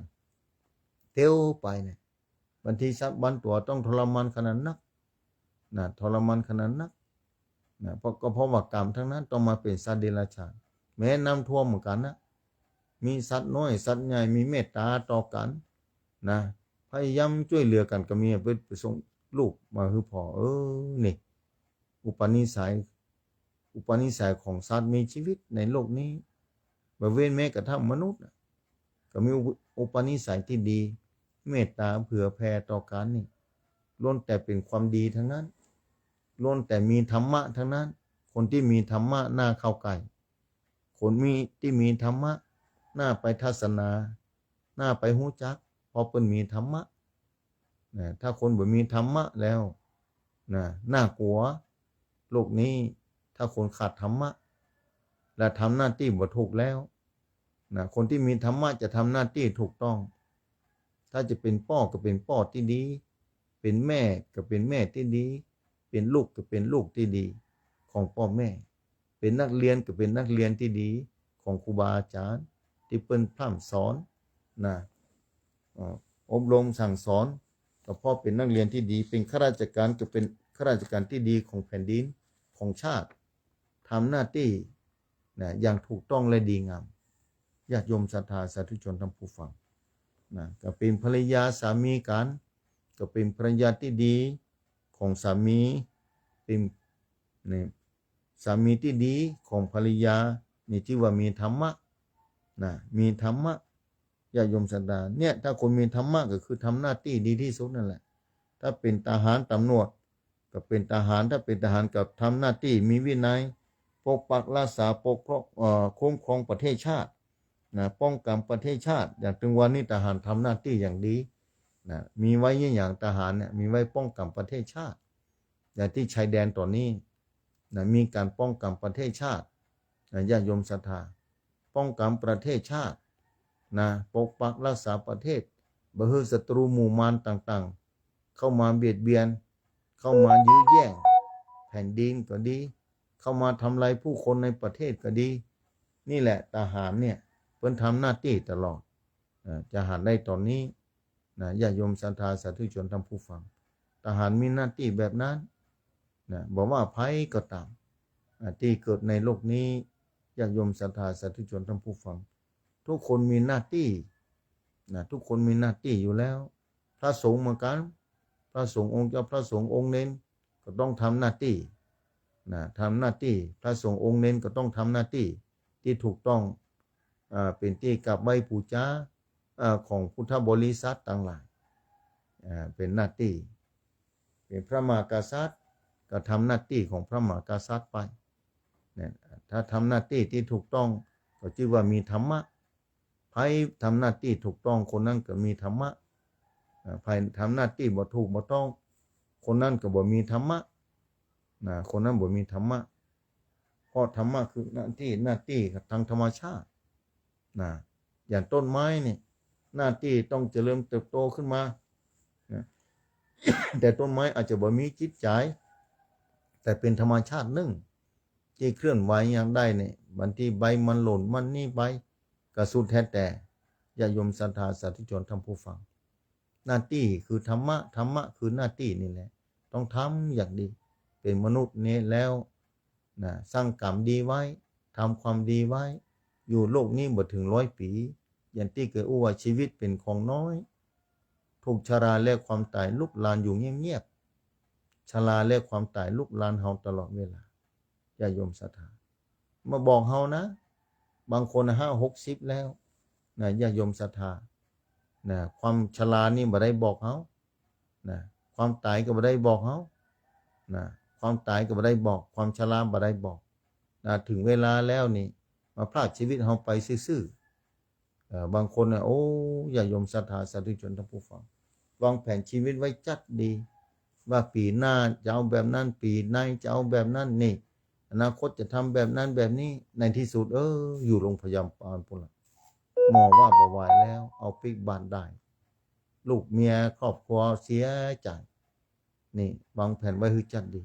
เตียวไปเนี่ย บางทีสักบางตั๋วต้องทรมานขนาดนักนะ ทรมานขนาดนักนะ เพราะ ก็เพราะว่ากรรมทั้งนั้นต้องมาเป๋นสัตว์เดรัจฉาน แม้น้ำท่วมเหมือนกั๋นนะ มีสัตว์น้อยสัตว์ใหญ่มีเมตต๋าต่อกั๋นนะ พยายามจ้วยเหลือกั๋น ก็มี ไป ไปส่งลูกมาหื้อพ่อ เออ นี่ อุปนิสัย อุปนิสัยของสัตว์มีชีวิตในโลกนี้ บ่เว้นแม้กระทั่งมนุษย์น่ะ ก็มีอุป อุปนิสัยตี้ดี เมตต๋าเผื่อแผ่ต่อกั๋นนี่ ล้วนแต่เป๋นความดีตังนั้น ล้วนแต่มีธรรมะตังนั้น คนตี้มีธรรมะน่าเข้าใก้ คนมี ตี้มีธรรมะน่าไปทัศนา น่าไปฮู้จัก เพราะเปิ้นมีธรรมะ นะ ถ้าคนบ่มีธรรมะแล้ว นะ น่ากลัว โลกนี้ ถ้าคนขาดธรรมะ และทำหน้าตี้บ่ถูกแล้ว นะ คนตี้มีธรรมะจะทำหน้าตี้ถูกต้อง ถ้าจะเป๋นป้อก็เป๋นป้อตี้ดี เป๋นแม่ก็เป๋นแม่ตี้ดี เป๋นลูกก็เป๋นลูกตี้ดีของป้อแม่ เป๋นนักเฮียนก็เป๋นนักเฮียนตี้ดีของครูบาอาจ๋ารย์ ตี้เปิ้นพร่ำสอน นะ เอ่อ อบรมสั่งสอน ก็เพราะเป๋นนักเฮียนตี้ดี เป๋นข้าราชก๋านก็เป๋นข้าราชก๋านตี้ดีของแผ่นดิน ของชาติ ทำหน้าตี้ นะ อย่างถูกต้องและดีงาม ญาติโยมศรัทธาสาธุชนท่านผู้ฟัง นะ ก็เป๋นภรรยาสามีกั๋น ก็เป๋นภรรยาตี้ดีของสามี เป๋น นี่ สามีตี้ดีของภรรยา นี่จื้อว่ามีธรรมะ นะ มีธรรมะ ญาติโยมศรัทธา เนี่ย ถ้าคนมีธรรมะก็คือทำหน้าตี้ดีตี้สุดนั่นแหละ ถ้าเป๋นทหารต๋ำรวจก็เป๋นทหาร ถ้าเป๋นทหารก็ทำหน้าตี้มีวินัย ปกปักรักษาปกครอง เอ่อ คุ้มครองประเทศชาติ นะ ป้องกั๋นประเทศชาติ อย่างตึงวันนี้ทหารทำหน้าตี้อย่างดี นะ มีไว้เยียะหยัง ทหารเนี่ย มีไว้ป้องกั๋นประเทศชาติ อย่างตี้ชายแดนต๋อนนี้ นะ มีก๋านป้องกั๋นประเทศชาติ นะ ญาติโยมศรัทธา ป้องกั๋นประเทศชาติ นะ ปกปักรักษาประเทศ บ่หื้อศัตรูหมู่มารต่างๆ เข้ามาเบียดเบียน เข้ามายื้อแย่งแผ่นดินก็ดี เข้ามาทำลายผู้คนในประเทศก็ดี นี่แหละทหารเนี่ย เปิ้นทำหน้าตี้ตลอด อ่า จะหันได้ต๋อนนี้ นะ ญาติโยมศรัทธาสาธุชนท่านผู้ฟัง ทหารมีหน้าตี้แบบนั้น นะ บ่ว่าใผก็ต๋าม อ่า ตี้เกิดในโลกนี้ ญาติโยมศรัทธาสาธุชนท่านผู้ฟัง ทุกคนมีหน้าตี้ นะ ทุกคนมีหน้าตี้อยู่แล้ว พระสงฆ์เหมือนกั๋น พระสงฆ์องค์เจ้า พระสงฆ์องค์เณรก็ต้องทำหน้าตี้ นะ ทำหน้าตี้ พระสงฆ์องค์เณรก็ต้องทำหน้าตี้ตี้ถูกต้อง อ่า เป๋นตี้กราบไหว้ปู๋จา อ่า ของพุทธบริษัทตังหลาย อ่า เป๋นหน้าตี้ เป๋นพระมหากษัตริย์ก็ทำหน้าตี้ของพระมหากษัตริย์ไป เนี่ย ถ้าทำหน้าตี้ตี้ถูกต้องก็จื้อว่ามีธรรมะ ใผทำหน้าตี้ถูกต้องคนนั้นก็มีธรรมะ อ่า ใผทำหน้าตี้บ่ถูกบ่ต้อง คนนั้นก็บ่มีธรรมะ นะ คนนั้นบ่มีธรรมะ เพราะธรรมะคือหน้าตี้ หน้าตี้ตางธรรมชาติ นะ อย่างต้นไม้นี่ หน้าตี้ต้องเจริญเติบโตขึ้นมา นะ แต่ต้นไม้อาจจะบ่มีจิตใจ๋ แต่เป๋นธรรมชาตินึ่งตี้เคลื่อนไหวอย่างได้เนี่ย บางทีใบมันหล่นมันนี่ไป ก็สุดแท้แต่ ญาติโยมศรัทธาสาธุชนท่านผู้ฟัง หน้าตี้คือธรรมะ ธรรมะคือหน้าตี้นี่แหละ ต้องทำอย่างดี เป๋นมนุษย์เนี่ยแล้ว นะ สร้างกรรมดีไว้ ทำความดีไว้ อยู่โลกนี้บ่เถิงร้อยปี๋ อย่างตี้เกยอู้ว่าชีวิตเป๋นของน้อย ถูกชราและความต๋ายลุกลานอยู่เงียบๆ ชราและความต๋ายลุกลานเฮาตลอดเวลา ญาติโยมศรัทธา มาบอกเฮานะ บางคนห้าหกสิบแล้ว นะ ญาติโยมศรัทธา นะ ความชรานี่บ่ได้บอกเฮา นะ ความต๋ายก็บ่ได้บอกเฮา นะ ความต๋ายก็บ่ได้บอก ความชราบ่ได้บอก นะ เถิงเวลาแล้วนี่ มาพรากชีวิตเฮาไปซื่อๆ เอ่อ บางคนน่ะ โอ้ ญาติโยมศรัทธาสาธุชนท่านผู้ฟัง วางแผนชีวิตไว้จัดดี ว่าปี๋หน้าจะเอาแบบนั้น ปี๋ในจะเอาแบบนั้น นี่ อนาคตจะทำแบบนั้นแบบนี้ ในตี้สุด เออ อยู่โรงพยาบาลปู้นละ หมอว่าบ่ไหวแล้ว เอาปิ๊กบาดได้ ลูกเมียครอบครัวเสียใจ๋ นี่ วางแผนไว้หื้อจัดดี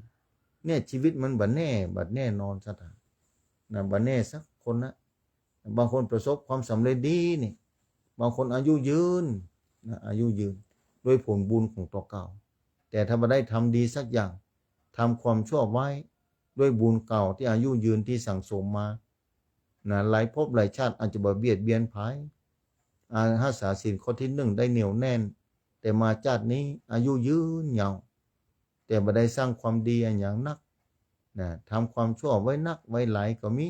เนี่ย ชีวิตมันบ่แน่ บ่แน่นอนศรัทธา นะ บ่แน่สักคนนะ บางคนประสบความสำเร็จดีนี่ บางคนอายุยืน นะ อายุยืน ด้วยผลบุญของตั๋วเก่า แต่ถ้าบ่ได้ทำดีสักอย่าง ทำความชั่วไว้ ด้วยบุญเก่าตี้อายุยืนตี้สั่งสมมา นะ หลายภพหลายชาติอาจจะบ่เบียดเบียนใผ อ่า รักษาศีลข้อตี้นึ่งได้เหนียวแน่น แต่มาจาตินี้อายุยืนยาว แต่บ่ได้สร้างความดีอะหยังนัก นะ ทำความชั่วไว้นักไว้หลายก็มี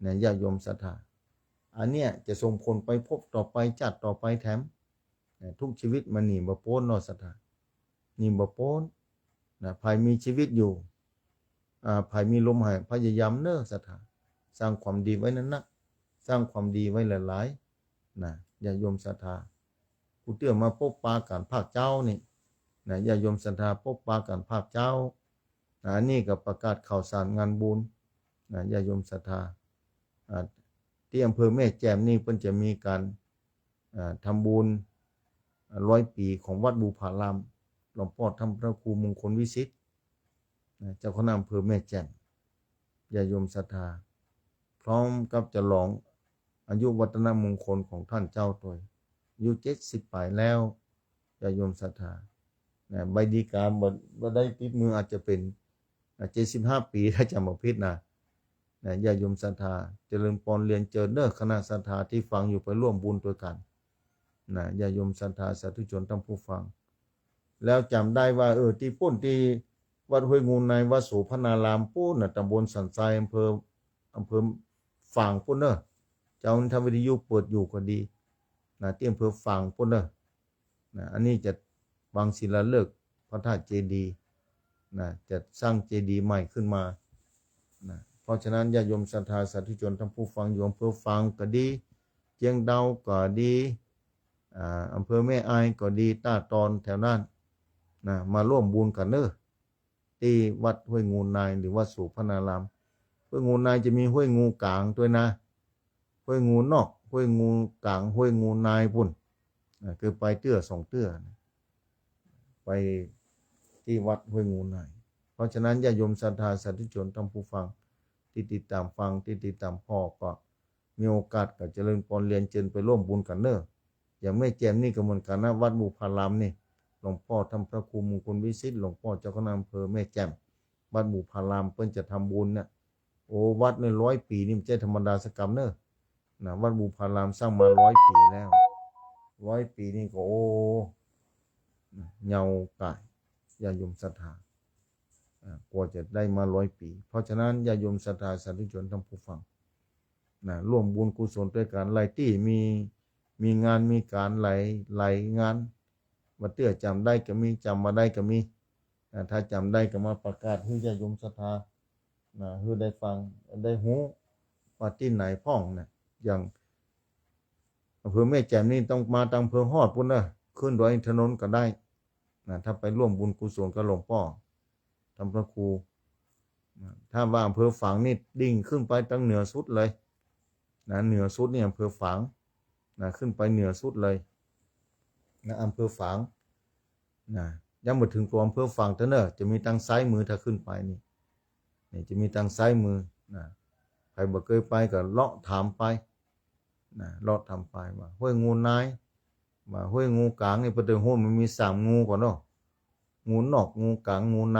นะ ญาติโยมศรัทธา อันเนี้ยจะส่งผลไปภพต่อไป จาติต่อไปแถม นะ ทุกชีวิตมันหนีบ่ป๊นเนาะศรัทธา หนีบ่ป๊น นะ ใผมีชีวิตอยู่ อ่า ใผมีลมหาย พยายามเน้อศรัทธา สร้างความดีไว้นักๆ สร้างความดีไว้หลายๆ นะ ญาติโยมศรัทธา ผู้เตื้อมาปกปาก๋านภาคเจ๊านี่ นะ ญาติโยมศรัทธา ปกปาก๋านภาคเจ๊า นะ อันนี้ก็ประกาศข่าวสารงานบุญ นะ ญาติโยมศรัทธา อ่า ตี้อำเภอแม่แจ่มนี่เปิ้นจะมีก๋าน อ่า ทำบุญ อ่า ร้อยปี๋ของวัดบุพาราม หลวงป้อท่านพระครูมงคลวิสิทธิ์ นะ เจ้าคณะอำเภอแม่แจ่ม ญาติโยมศรัทธา พร้อมกับฉลองอายุวัฒนมงคลของท่านเจ้าตวย อายุเจ็ดสิบป๋ายแล้ว ญาติโยมศรัทธา นะ ใบดีกาบ่ บ่ได้ติดมือ อาจจะเป๋น อ่า เจ็ดสิบห้าปี๋ ถ้าจ๋ำบ่ผิดนะ นะ ญาติโยมศรัทธา เจริญปอนเรียนเจิญเน้อ คณะศรัทธาตี้ฟังอยู่ไปร่วมบุญตวยกั๋น นะ ญาติโยมศรัทธาสาธุชนท่านผู้ฟัง แล้วจ๋ำได้ว่า เออ ตี้ปู๊นตี้วัดห้วยงูใน วัดโสภณารามปู๊นนะ ตำบลสันทราย อำเภอ อำเภอฝางปู๊นเน้อ เจ้านี้ถ้าวิทยุเปิดอยู่ก็ดี นะ ตี้อำเภอฝางปู๊นเน้อ นะ อันนี้จะวางศิลาฤกษ์พระธาตุเจดีย์ นะ จะสร้างเจดีย์ใหม่ขึ้นมา นะ เพราะฉะนั้นญาติโยมศรัทธาสาธุชนท่านผู้ฟังอยู่อำเภอฝางก็ดี เจียงดาวก็ดี อ่า อำเภอแม่อายก็ดี ต้าตอนแถวนั้น นะ มาร่วมบุญกั๋นเน้อ ตี้วัดห้วยงูใน หรือวัดโสภณาราม ห้วยงูในจะมีห้วยงูก๋างตวยนะ ห้วยงูนอก ห้วยงูก๋าง ห้วยงูในปู๊น อ่า คือไปเตื้อสองเตื้อนะ ไปตี้วัดห้วยงูใน เพราะฉะนั้นญาติโยมศรัทธาสาธุชนท่านผู้ฟังตี้ติดต๋ามฟัง ตี้ติดต๋ามผ่อ ก็มีโอกาสก็เจริญปอนเรียนเจิญไปร่วมบุญกั๋นเน้อ อย่างแม่แจ่มนี่ก็เหมือนกั๋นนะ วัดบุพารามนี่ หลวงป้อท่านพระครูมงคลวิสิทธิ์ หลวงป้อเจ้าคณะอำเภอแม่แจ่ม วัดบุพารามเปิ้นจะทำบุญเนี่ย โอ้ วัดนี่ร้อยปี๋นี่บ่ใจ้ธรรมดาสักกำเน้อ นะ วัดบุพารามสร้างมาร้อยปี๋แล้ว ร้อยปี๋นี่ก็ โอ้ นะ ยาวก๋าย ญาติโยมศรัทธา อ่า กว่าจะได้มาร้อยปี๋ เพราะฉะนั้นญาติโยมศรัทธาสาธุชนท่านผู้ฟัง นะ ร่วมบุญกุศลตวยกั๋น หลายตี้มี มีงานมีก๋านหลาย หลายงาน บ่าเตื้อจ๋ำได้ก็มี จ๋ำบ่ได้ก็มี อ่า ถ้าจ๋ำได้ก็มาประกาศหื้อญาติโยมศรัทธา นะ หื้อได้ฟัง ได้ฮู้ว่าตี้ไหนพ่องนะ อย่างอำเภอแม่แจ่มนี่ต้องมาตางอำเภอฮอดปู๊นเน้อ ขึ้นดอยอินทนนท์ก็ได้ นะ ถ้าไปร่วมบุญกุศลกับหลวงป้อท่านพระครู นะ ถ้าว่าอำเภอฝางนี่ดิ่งขึ้นไปตางเหนือสุดเลย นะ เหนือสุดนี่อำเภอฝาง นะ ขึ้นไปเหนือสุดเลย นะ อำเภอฝาง นะ ยังบ่เถิงตั๋วอำเภอฝางเตื้อเน้อ จะมีตางซ้ายมือ ถ้าขึ้นไปนี่ นี่จะมีตางซ้ายมือ นะ ใผบ่เกยไปก็เลาะถามไป นะ เลาะถามไปว่าห้วยงูใน ว่าห้วยงูก๋างนี่ เปิ้นเถิงฮู้มันมีสามงูก่อเนาะ งูนอก งูก๋าง งูใน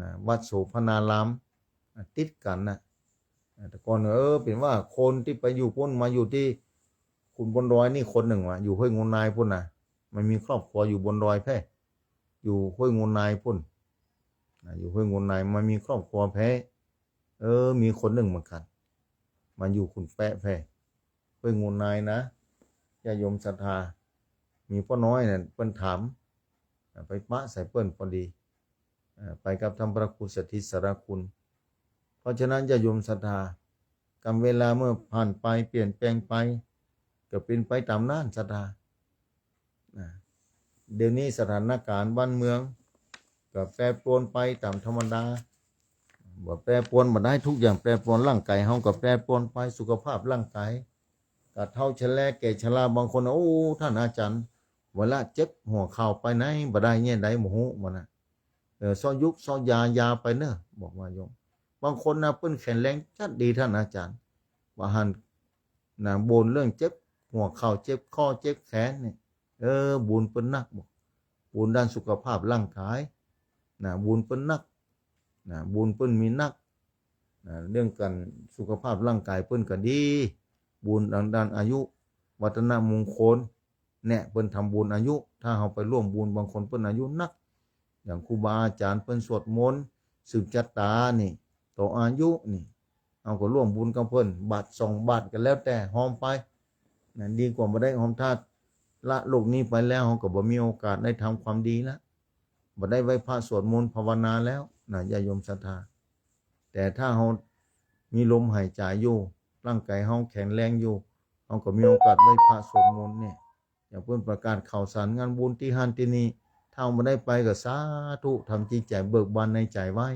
นะ วัดโสภณาราม อ่ะ ติดกั๋นนะ อ่ะ แต่ก่อน เออ เป๋นว่าคนตี้ไปอยู่ปู๊น มาอยู่ตี้ขุนบนดอยนี่คนนึ่งว่ะ อยู่ห้วยงูในปู๊นนะ มันมีครอบครัวอยู่บนดอยแพ่ อยู่ห้วยงูในปู๊น นะ อยู่ห้วยงูใน มันมีครอบครัวแพ่ เออ มีคนนึ่งเหมือนกั๋น มาอยู่ขุนแปะแพ่ ห้วยงูในนะ ญาติโยมศรัทธา มีป้อน้อยเนี่ย เปิ้นถาม อ่ะ ไปปะใส่เปิ้นพอดี อ่ะ ไปกับท่านพระครูสถิตสารคุณ เพราะฉะนั้นญาติโยมศรัทธา กาลเวลาเมื่อผ่านไปเปลี่ยนแปลงไป ก็เป๋นไปต๋ามนั้นศรัทธา นะ เดี๋ยวนี้สถานการณ์บ้านเมืองก็แปรปรวนไปต๋ามธรรมดา บ่แปรปรวนบ่ได้ ทุกอย่างแปรปรวน ร่างก๋ายเฮาก็แปรปรวนไป สุขภาพร่างก๋าย ก็เฒ่าชะแลแก่ชรา บางคน โอ้ ต้านอาจ๋ารย์ เวลาเจ็บหัวเข่าไปไหนบ่ได้ แนวใดบ่ฮู้ ว่านะ เออ เซาะยุกเซาะยา ยาไปเน้อ บอกว่าโยม บางคนนะ เปิ้นแข็งแรงจัดดี ต้านอาจ๋ารย์ ว่าหั้น นะ บ่นเรื่องเจ็บหัวเข่า เจ็บข้อ เจ็บแขนนี่ เออ บุญเปิ้นนัก บอก บุญด้านสุขภาพร่างก๋าย นะ บุญเปิ้นนัก นะ บุญเปิ้นมีนัก นะ เรื่องก๋านสุขภาพร่างก๋ายเปิ้นก็ดี บุญด้าน ด้านอายุ วัฒนมงคล เนี่ย เปิ้นทำบุญอายุ ถ้าเฮาไปร่วมบุญ บางคนเปิ้นอายุนัก อย่างครูบาอาจ๋ารย์เปิ้นสวดมนต์สืบจะต๋านี่ ต่ออายุนี่ เฮาก็ร่วมบุญกับเปิ้น บาตรสองบาตรก็แล้วแต่ หอมไป นะ ดีกว่าบ่ได้หอม ถ้าละโลกนี้ไปแล้ว เฮาก็บ่มีโอกาสได้ทำความดีละ บ่ได้ไหว้พระสวดมนต์ภาวนาแล้วนะ ญาติโยมศรัทธา แต่ถ้าเฮามีลมหายใจอยู่ ร่างกายเฮาแข็งแรงอยู่ เฮาก็มีโอกาสไหว้พระสวดมนต์เนี่ย อย่างเปิ้นประกาศข่าวสารงานบุญตี้หั้นตี้นี่ ถ้าเฮาบ่ได้ไปก็สาธุ ทำจิตใจ๋เบิกบานในใจ๋ไว้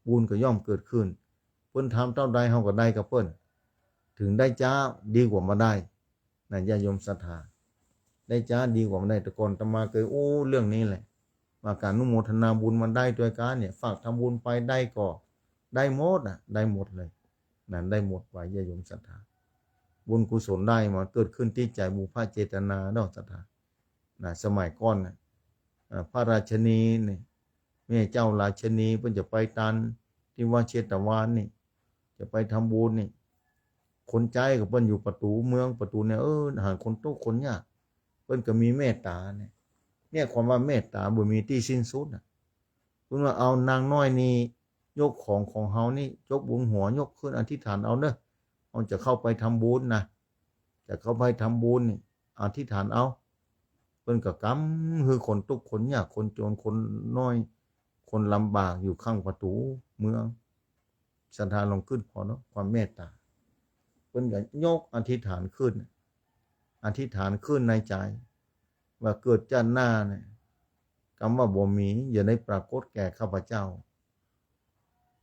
บุญก็ย่อมเกิดขึ้น เปิ้นทำเต้าใดเฮาก็ได้กับเปิ้น ถึงได้จ๊าดีกว่าบ่ได้ นะ ญาติโยมศรัทธา ได้จ๊าดีกว่าบ่ได้ แต่ก่อนอาตมาเกยอู้เรื่องนี้แหละ ว่าก๋านอนุโมทนาบุญมาได้ตวยกั๋นเนี่ย ฝากทำบุญไปได้ก็ได้หมดนะ ได้หมดเลย นะ ได้หมดไป ญาติโยมศรัทธา บุญกุศลได้มาเกิดขึ้นตี้ใจ๋บุพเจตนาเนาะศรัทธา นะ สมัยก่อนนะ เอ่อ พระราชินีนี่ แม่เจ้าราชินีเปิ้นจะไปตานตี้วัดเชตวันนี่ จะไปทำบุญนี่ คนใจ๊ของเปิ้นอยู่ประตู๋เมือง ประตู๋เนี่ย เออ หันคนตุ๊กข์คนยาก เปิ้นก็มีเมตต๋าเนี่ย เนี่ย ความว่าเมตต๋าบ่มีตี้สิ้นสุดน่ะ เปิ้นว่า เอานางน้อยนี่ ยกของของเฮานี่ ยกบนหัว ยกขึ้นอธิษฐานเอาเนาะ เฮาจะเข้าไปทำบุญนะ จะเข้าไปทำบุญนี่ อธิษฐานเอา เปิ้นก็กำหื้อคนตุ๊กข์คนยาก คนจน คนน้อย คนลำบากอยู่ข้างประตู๋เมือง ศรัทธาลองกึ๊ดผ่อเนาะ ความเมตต๋า เปิ้นก็ยกอธิษฐานขึ้น อธิษฐานขึ้นในใจ๋ ว่าเกิดจ้าดหน้าเนี่ย กำว่าบ่มี อย่าได้ปรากฏแก่ข้าพเจ้า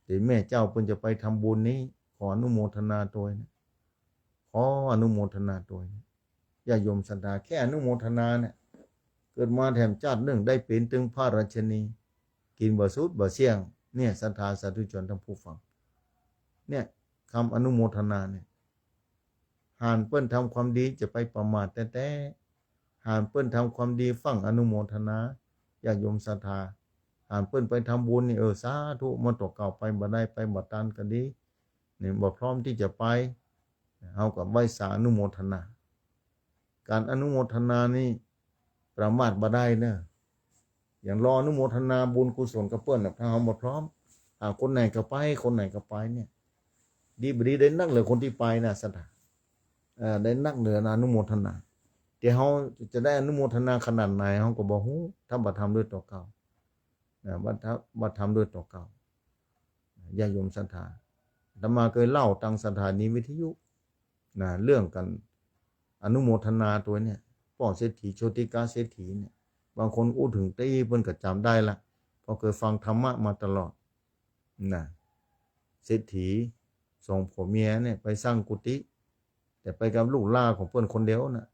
ตี้แม่เจ้าเปิ้นจะไปทำบุญนี้ ขออนุโมทนาตวยนะ ขออนุโมทนาตวยนะ ญาติโยมศรัทธา แค่อนุโมทนาเนี่ย เกิดมาแถมจ้าดนึ่งได้เป๋นตึงพระราชินี กิ๋นบ่สุดบ่เสี้ยง เนี่ย ศรัทธาสาธุชนท่านผู้ฟัง เนี่ย กำอนุโมทนาเนี่ย หากเปิ้นทำความดีจะไปประมาทแต๊ๆ หากเปิ้นทำความดีฟั่งอนุโมทนา ญาติโยมศรัทธา หากเปิ้นไปทำบุญนี่ เออ สาธุ เมื่อตั๋วเก่าไปบ่ได้ ไปบ่ตันก็ดี นี่ บ่พร้อมตี้จะไป เฮาก็ไหว้สาอนุโมทนา ก๋านอนุโมทนานี่ประมาทบ่ได้เนาะ อย่างรออนุโมทนาบุญกุศลกับเปิ้นน่ะ ถ้าเฮาบ่พร้อม อ่า คนไหนก็ไป คนไหนก็ไปเนี่ย ดีบ่ดีได้นักเหลือคนตี้ไปนะ ศรัทธา เอ่อ ได้นักเหลืออนุโมทนา แต่เฮาจะได้อนุโมทนาขนาดไหน เฮาก็บ่ฮู้ ถ้าบ่ทำด้วยตั๋วเก่า นะ บ่ทำ บ่ทำด้วยตั๋วเก่า ญาติโยมศรัทธา อาตมาเกยเล่าตางสถานีวิทยุ นะ เรื่องก๋านอนุโมทนาตวยเนี่ย ป้อเศรษฐี โชติกาเศรษฐีเนี่ย บางคนอู้เถิงตี้เปิ้นก็จ๋ำได้ละ เพราะเกยฟังธรรมะมาตลอด นะ เศรษฐีสองผัวเมียเนี่ยไปสร้างกุฏิ แต่ไปกับลูกหล้าของเปิ้นคนเดียวน่ะ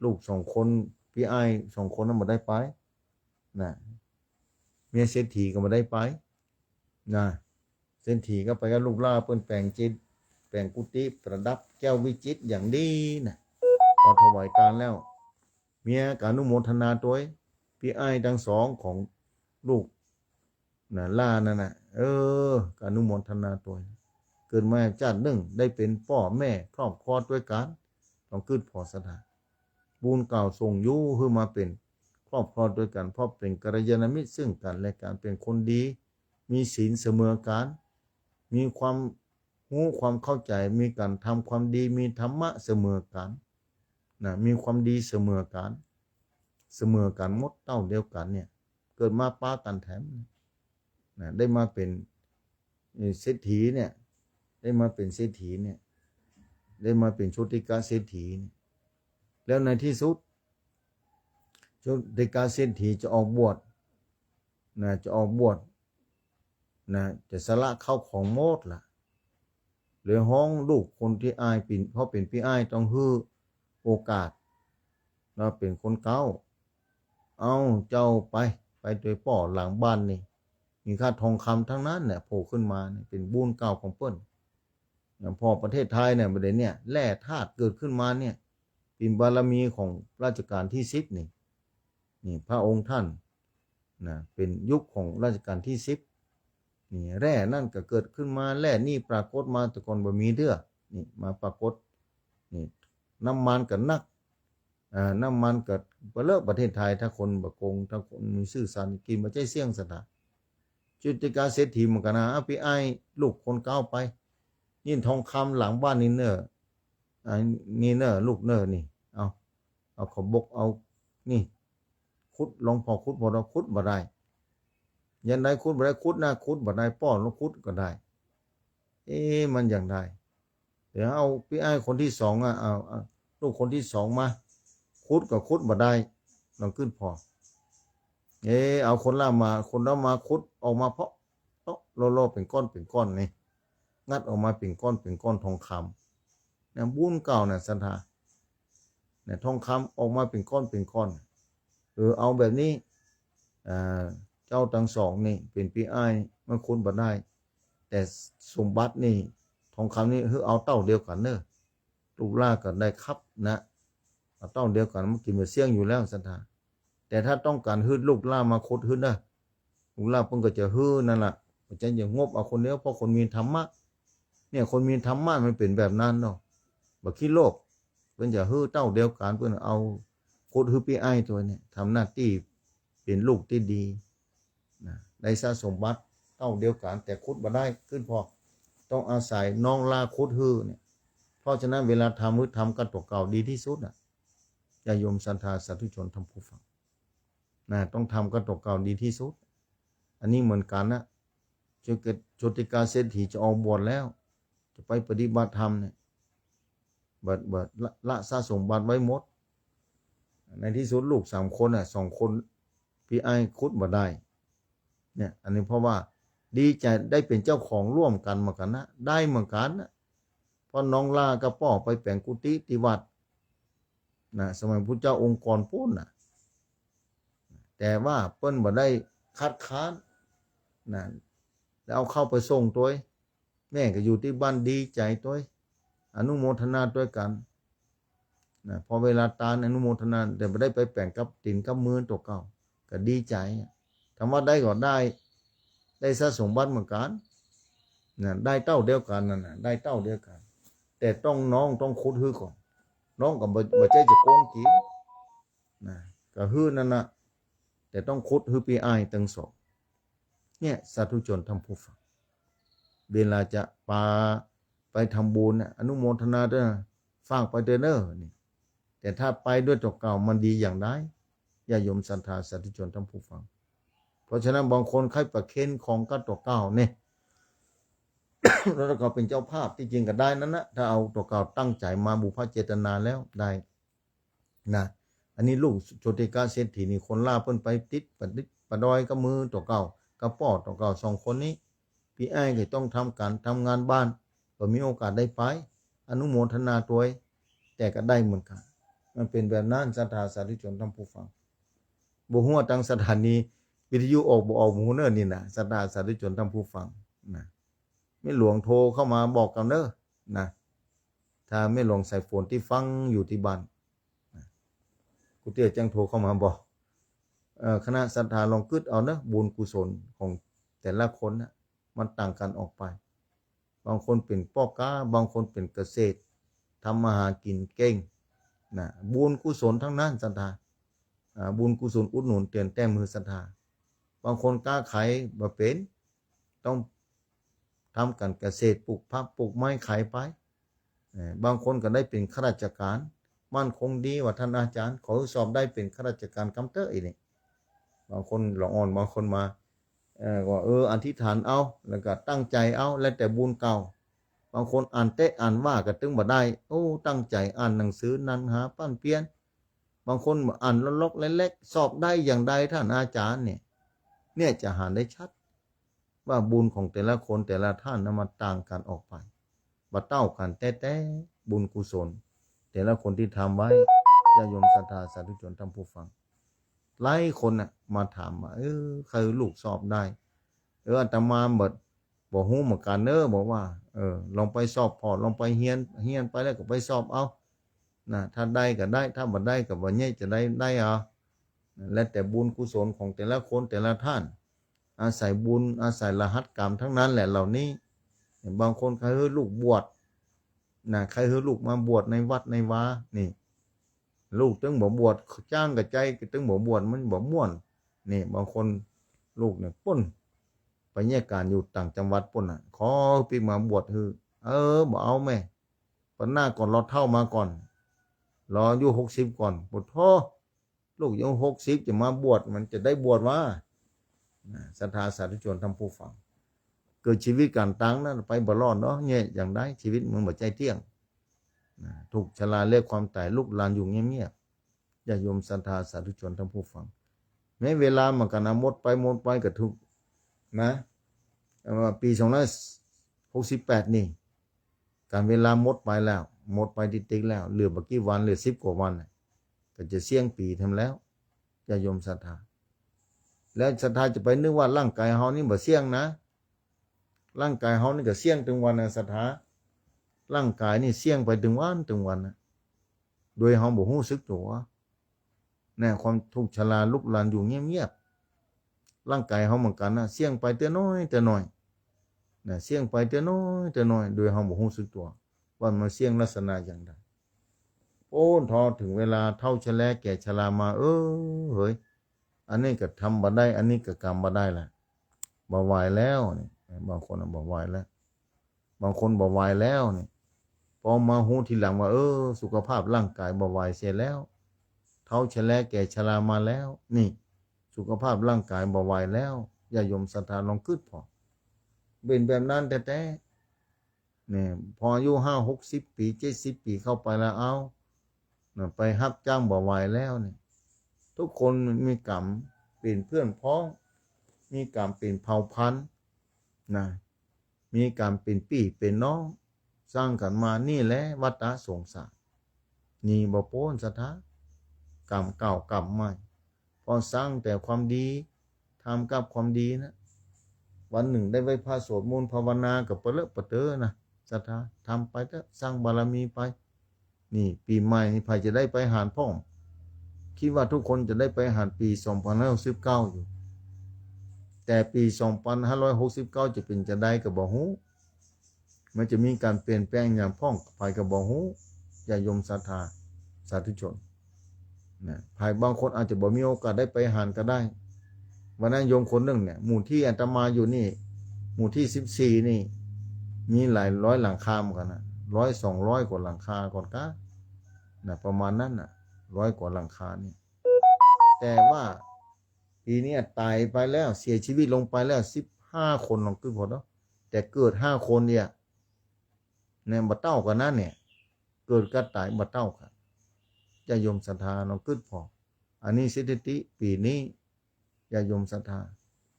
ลูกสองคน ปี้อ้ายสองคนนั้นบ่ได้ไป นะ เมียเศรษฐีก็บ่ได้ไป นะ เศรษฐีก็ไปกับลูกหล้าเปิ้น แป๋งจิต แป๋งกุฏิประดับแก้ววิจิตรอย่างดีนะ พอถวายตานแล้ว เมียก็อนุโมทนาตวย ปี้อ้ายตังสองของลูก นะ หล้านั่นน่ะ เออ ก็อนุโมทนาตวย เกิดมาจ้าดนึ่งได้เป๋นป้อแม่ครอบครัวตวยกั๋น ต้องกึ๊ดผ่อ ศรัทธา บุญเก่าส่งอยู่หื้อมาเป๋นครอบครัวตวยกั๋น เพราะเป๋นกัลยาณมิตรซึ่งกั๋นและกั๋น เป๋นคนดี มีศีลเสมอกั๋น มีความฮู้ความเข้าใจ๋ มีก๋านทำความดี มีธรรมะเสมอกั๋น นะ มีความดีเสมอกั๋น เสมอกั๋นหมด เต้าเดียวกั๋นเนี่ย เกิดมาปะกั๋นแถม นะ ได้มาเป๋น เอ่อ เศรษฐีเนี่ย ได้มาเป๋นเศรษฐีเนี่ย ได้มาเป๋นโชติกาเศรษฐีเนี่ย แล้วในตี้สุด โชติกาเศรษฐีจะออกบวช นะ จะออกบวช นะ จะสละข้าวของหมดละ เลยฮ้องลูกคนตี้อ้ายเป๋น เพราะเป๋นปี้อ้ายต้องหื้อโอกาส แล้วเป๋นคนเก๊า เอาเจ้าไป ไปตวยป้อหลังบ้านนี่ มีค่าทองคำตังนั้นเนี่ย โผล่ขึ้นมาเนี่ย เป๋นบุญเก่าของเปิ้น อย่างพอประเทศไทยเนี่ย บ่าเดี่ยวเนี่ย แร่ธาตุเกิดขึ้นมาเนี่ย เป๋นบารมีของรัชกาลตี้สิบนี่ นี่พระองค์ท่าน นะ เป๋นยุคของรัชกาลตี้สิบ นี่แร่นั้นก็เกิดขึ้นมา แร่นี้ปรากฏมา แต่ก่อนบ่มีเตื้อ นี่มาปรากฏ นี่น้ำมันก็นัก อ่า น้ำมันก็บ่เลอะประเทศไทย ถ้าคนบ่โกง ถ้าคนมีซื่อสัตย์ กิ๋นบ่ใจ้เสี้ยงสัตย์ จุติกาเศรษฐีเหมือนกั๋นนะ เอาปี้อ้ายลูกคนเก๊าไป นี่ทองคำหลังบ้านนี่เน่อ อ่า นี่เน่อ ลูกเน่อ นี่ เอา เอาขอบบก เอา นี่ ขุด หลวงพ่อขุด บ่ได้ ขุดบ่ได้ ยามใดขุดบ่ได้ ขุดนะ ขุดบ่ได้ ป้อลองขุดก็ได้ เอ๊ะ มันอย่างใด เดี๋ยวเอาปี้อ้ายคนตี้สองอะ เอา เอาลูกคนตี้สองมา ขุดก็ขุดบ่ได้ ลองกึ๊ดผ่อ เอ๊ะ เอาคนละมา คนละมาขุดออกมาเพาะ เตาะโล่ๆ เป๋นก้อนเป๋นก้อนนี่ งัดออกมาเป๋นก้อนเป๋นก้อนทองคำ นะ บุญเก่าน่ะศรัทธา นะ ทองคำออกมาเป๋นก้อนเป๋นก้อน เออ เอาแบบนี้ อ่า เจ้าตังสองนี่เป๋นปี้อ้าย มันขุดบ่ได้ แต่สมบัตินี่ ทองคำนี่ หื้อเอาเต้าเดียวกั๋นเน่อ ลูกหล้าก็ได้คับนะ เอาเต้าเดียวกั๋น มันกิ๋นบ่เสี้ยงอยู่แล้วศรัทธา แต่ถ้าต้องก๋านหื้อลูกหล้ามาขุดหื้อนะ ลูกหล้าเปิ้นก็จะหื้อนั่นล่ะ บ่ใจ้จะงบเอาคนเดียว เพราะคนมีธรรมะ เนี่ย คนมีธรรมะมันเป๋นแบบนั้นเนาะ บ่ขี้โลภ เปิ้นจะหื้อเต้าเดียวกั๋น เปิ้นเอาขุดหื้อปี้อ้ายตวยเนี่ย ทำหน้าตี้เป๋นลูกตี้ดี นะ ได้ทรัพย์สมบัติเต้าเดียวกั๋น แต่ขุดบ่ได้ กึ๊ดผ่อ ต้องอาศัยน้องหล้าขุดหื้อเนี่ย เพราะฉะนั้นเวลาทำหื้อทำกั๋นตั๋วเก่าดีตี้สุดน่ะ ญาติโยมศรัทธาสาธุชนท่านผู้ฟัง นะ ต้องทำกั๋นตั๋วเก่าดีตี้สุด อันนี้เหมือนกั๋นนะ โชติกาเศรษฐีจะออกบวชแล้ว จะไปปฏิบัติธรรมเนี่ย เบิด เบิด ละ ละทรัพย์สมบัติไว้หมด ในตี้สุดลูกสามคนน่ะ สองคนปี้อ้ายขุดบ่ได้ เนี่ย อันนี้เพราะว่าดีใจ๋ได้เป๋นเจ้าของร่วมกั๋นเหมือนกั๋นนะ ได้เหมือนกั๋นนะ เพราะน้องหล้าก็ป้อไปแป๋งกุฏิตี้วัดนะ สมัยพุทธเจ้าองค์ก่อนปู๊นน่ะ แต่ว่าเปิ้นบ่ได้คัดค้านนะ แล้วเอาเข้าไปส่งตวย แม่ก็อยู่ตี้บ้านดีใจ๋ตวย อนุโมทนาตวยกั๋นนะ พอเวลาตานอนุโมทนา แต่บ่ได้ไปแป๋งกับตี๋นกับมือตั๋วเก่า ก็ดีใจ๋อะ ถามว่าได้ก็ได้ ได้ทรัพย์สมบัติเหมือนกั๋นนะ ได้เต้าเดียวกั๋นนั่นน่ะ ได้เต้าเดียวกั๋น แต่ต้องน้องต้องขุดหื้อก่อน น้องก็บ่ บ่ใจ้จะโกงกิ๋น นะ ก็หื้อนั่นน่ะ แต่ต้องขุดหื้อปี้อ้ายตังสอง เนี่ย สาธุชนท่านผู้ฟัง เวลาจะปาไปทำบุญน่ะ อนุโมทนาตวย ฝากไปตวยเน่อ นี่ แต่ถ้าไปตวยตั๋วเก่ามันดีอย่างใด ญาติโยมศรัทธาสาธุชนท่านผู้ฟัง เพราะฉะนั้นบางคนใค่ประเคนของกั๋นตั๋วเก่าเนี่ย แล้วตั๋วเก่าเป๋นเจ้าภาพ ตี้จริงก็ได้นั่นนะ ถ้าเอาตั๋วเก่าตั้งใจ๋มาบุพเจตนาแล้วได้ นะ อันนี้ลูกโชติกาเศรษฐีนี่ คนหล้าเปิ้นไปติดประดิษฐ์ประดอยกับมือตั๋วเก่า กับป้อตั๋วเก่า สองคนนี้ ปี้อ้ายก็ต้องทำก๋านทำงานบ้าน บ่มีโอกาสได้ไป อนุโมทนาตวย แต่ก็ได้เหมือนกั๋น มันเป๋นแบบนั้น ศรัทธาสาธุชนท่านผู้ฟัง บ่ฮู้ว่าตางสถานีวิทยุออกบ่ออก บ่ฮู้เน่อนี่นะ ศรัทธาสาธุชนท่านผู้ฟังนะ แม่หลวงโทรเข้ามาบอกกั๋นเน่อนะ ถ้าแม่หลวงสายฝนตี้ฟังอยู่ตี้บ้านนะ กู้เตื้อจั่งโทรเข้ามาบอก เอ่อ คณะศรัทธาลองกึ๊ดเอาเน่อ บุญกุศลของแต่ละคนน่ะ มันต่างกั๋นออกไป บางคนเป๋นป้อก๊า บางคนเป๋นเกษตร ทำมาหากิ๋นเก่งนะ บุญกุศลตังนั้นศรัทธา อ่า บุญกุศลอุดหนุนเตื้อนแต้มหื้อศรัทธา บางคนก๊าขายบ่เป๋น ต้องทำก๋านเกษตร ปลูกผักปลูกไม้ขายไป เอ่อ บางคนก็ได้เป๋นข้าราชก๋าน มั่นคงดีว่าต้านอาจ๋ารย์ ขอหื้อสอบได้เป๋นข้าราชก๋านกำเต๊อะ อี้นี่ บางคนละอ่อน บางคนมา เอ่อ ว่า เออ อธิษฐานเอา แล้วก็ตั้งใจ๋เอา แล้วแต่บุญเก่า บางคนอ่านเต๊ะอ่านว่าก็ตึงบ่ได้ โอ้ ตั้งใจ๋อ่านหนังสือ นั่งหาปั้นเปียน บางคนอ่านลอกๆ เล็กๆ สอบได้อย่างใดต้านอาจ๋ารย์เนี่ย เนี่ยจะหันได้ชัด ว่าบุญของแต่ละคนแต่ละต้านนั้นมันต่างกั๋นออกไป บ่เต้ากั๋นแต๊ๆ บุญกุศล แต่ละคนตี้ทำไว้ ญาติโยมศรัทธาสาธุชนท่านผู้ฟัง หลายคนน่ะมาถามว่า เออ ใค่หื้อลูกสอบได้ เออ อาตมาบ่ บ่ฮู้เหมือนกั๋นเน่อ บอกว่า เออ ลองไปสอบผ่อ ลองไปเฮียน เฮียนไปแล้วก็ไปสอบเอา นะ ถ้าได้ก็ได้ ถ้าบ่ได้ก็บ่ใจ้จะได้ ได้เอา แล้วแต่บุญกุศลของแต่ละคนแต่ละต้าน อาศัยบุญ อาศัยรหัสกรรมตังนั้นแหละเหล่านี้ บางคนใค่หื้อลูกบวช นะ ใค่หื้อลูกมาบวชในวัดในวา นี่ ลูกตึงบ่บวช จ้างกระใจ๋ ตึงบ่บวช มันบ่ม่วน นี่ บางคนลูกเนี่ยปู๊น ไปเยียะก๋านอยู่ต่างจังหวัดปู๊นน่ะ ขอปิ๊กมาบวชหื้อ เออ บ่เอาแม่ ปันหน้าก่อน รอเฒ่ามาก่อน รออายุหกสิบก่อน โอ้โธ่ ลูกยังหกสิบจะมาบวช มันจะได้บวชวะ นะ ศรัทธาสาธุชนท่านผู้ฟัง เกิดชีวิตก๋านตังนั้นไปบ่รอดเนาะ เนี่ย อย่างใด ชีวิตมันบ่ใจ้เตี้ยง นะ ถูกชราเรียกความต๋าย ลูกหลานอยู่เงียบๆ ญาติโยมศรัทธาสาธุชนท่านผู้ฟัง แม้เวลามันก็นะ หมดไป หมดไปก็ถูกนะ เอ่อ ปีสองร้อยหกสิบแปดนี่ ก๋านเวลาหมดไปแล้ว หมดไปติ๊กๆ แล้ว เหลือบ่กี่วัน เหลือสิบกว่าวันน่ะ ก็จะเสี้ยงปี๋แถมแล้ว ญาติโยมศรัทธา แล้วศรัทธาจะไปนึกว่าร่างก๋ายเฮานี่บ่เสี้ยงนะ ร่างก๋ายเฮานี่ก็เสี้ยงตึงวันนะศรัทธา ร่างก๋ายนี่เสี้ยงไปตึงวันตึงวันนะ โดยเฮาบ่ฮู้สึกตั๋ว นะ ความถูกชราลุกลานอยู่เงียบๆ ร่างก๋ายเฮาเหมือนกั๋นนะ เสี้ยงไปเตื้อน้อยเตื้อน้อย นะ เสี้ยงไปเตื้อน้อยเตื้อน้อย โดยเฮาบ่ฮู้สึกตั๋ว ว่ามันเสี้ยงลักษณะอย่างใด โอ้ พอเถิงเวลาเฒ่าชะแลแก่ชรามา เออ เหย อันนี้ก็ทำบ่ได้ อันนี้ก็กำบ่ได้ละ บ่ไหวแล้วนี่ บางคนน่ะบ่ไหวแล้ว บางคนบ่ไหวแล้วนี่ ปอมาฮู้ทีหลังว่า เออ สุขภาพร่างก๋ายบ่ไหวเสียแล้ว เฒ่าชะแลแก่ชรามาแล้ว นี่ สุขภาพร่างก๋ายบ่ไหวแล้ว ญาติโยมศรัทธาลองกึ๊ดผ่อ เป๋นแบบนั้นแต๊ๆ เนี่ย พออายุห้าหกสิบปี๋ เจ็ดสิบปี๋เข้าไปแล้ว เอ้า นะ ไปฮับจ้างบ่ไหวแล้วเนี่ย ทุกคนมีก๋รรมเป๋นเปื้อนพ้อง มีก๋รรมเป๋นเผ่าพันธุ์ นะ มีก๋รรมเป๋นปี้เป๋นน้อง สร้างกั๋นมา นี่แหละวัฏฏะสงสาร หนีบ่ป๊นศรัทธา ก๋รรมเก่าก๋รรมใหม่ พอสร้างแต่ความดี ทำกับความดีนะ วันนึ่งได้ไหว้พระสวดมนต์ภาวนาก็ปะเลอะปะเต๋อนะศรัทธา ทำไปเต๊อะ สร้างบารมีไป นี่ ปี๋ใหม่นี่ใผจะได้ไปหานพ่อง กึ๊ดว่าทุกคนจะได้ไปหานปี๋สองพันห้าร้อยหกสิบเก้าอยู่ แต่ปี๋สองพันห้าร้อยหกสิบเก้าจะเป๋นจาใดก็บ่ฮู้ มันจะมีก๋านเปลี่ยนแปลงหยังพ่อง ใผก็บ่ฮู้ ญาติโยมศรัทธาสาธุชน นะ ใผบางคนอาจจะบ่มีโอกาสได้ไปหานก็ได้ วันนั้นโยมคนนึ่งเนี่ย หมู่ตี้อาตมาอยู่นี่ หมู่ตี้สิบสี่นี่ มีหลายร้อยหลังคาเหมือนกั๋นนะ ร้อยสองร้อยกว่าหลังคาก่อนกะ นะ ประมาณนั้นน่ะ ร้อยกว่าหลังคานี่ แต่ว่าปี๋นี้ต๋ายไปแล้ว เสียชีวิตลงไปแล้วสิบห้าคน ลองกึ๊ดผ่อเนาะ แต่เกิดห้าคนเนี่ย เนี่ย บ่เต้ากั๋นนะเนี่ย เกิดกับต๋ายบ่เต้ากั๋น ญาติโยมศรัทธาลองกึ๊ดผ่อ อันนี้สถิติปี๋นี้ ญาติโยมศรัทธา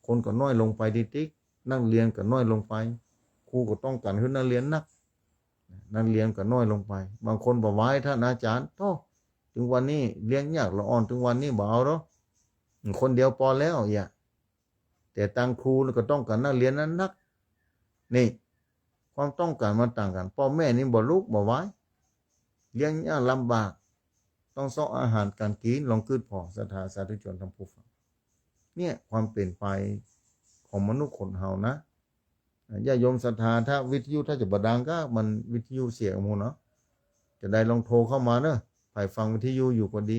คนก็น้อยลงไปติ๊กๆ นักเรียนก็น้อยลงไป ครูก็ต้องก๋านหื้อนักเรียนนัก นักเรียนก็น้อยลงไป บางคนบ่ไหว ท่านอาจ๋ารย์ โธ่ ตึงวันนี้เลี้ยงยากละอ่อน ตึงวันนี้บ่เอาดอก คนเดียวปอแล้ว เหีย แต่ตางครูก็ต้องก๋านนักเรียนนั้นนัก นี่ ความต้องก๋านมันต่างกั๋น ป้อแม่นี่บ่ลุกบ่ไหว เลี้ยงยากลำบาก ต้องเซาะอาหารก๋านกิ๋น ลองกึ๊ดผ่อศรัทธาสาธุชนท่านผู้ฟัง เนี่ย ความเปลี่ยนไปของมนุษย์คนเฮานะ ญาติโยมศรัทธา ถ้าวิทยุถ้าจะบ่ดังก็มันวิทยุเสียหมดเนาะ จาใดลองโทรเข้ามาเนาะ ใผฟังวิทยุอยู่ก็ดี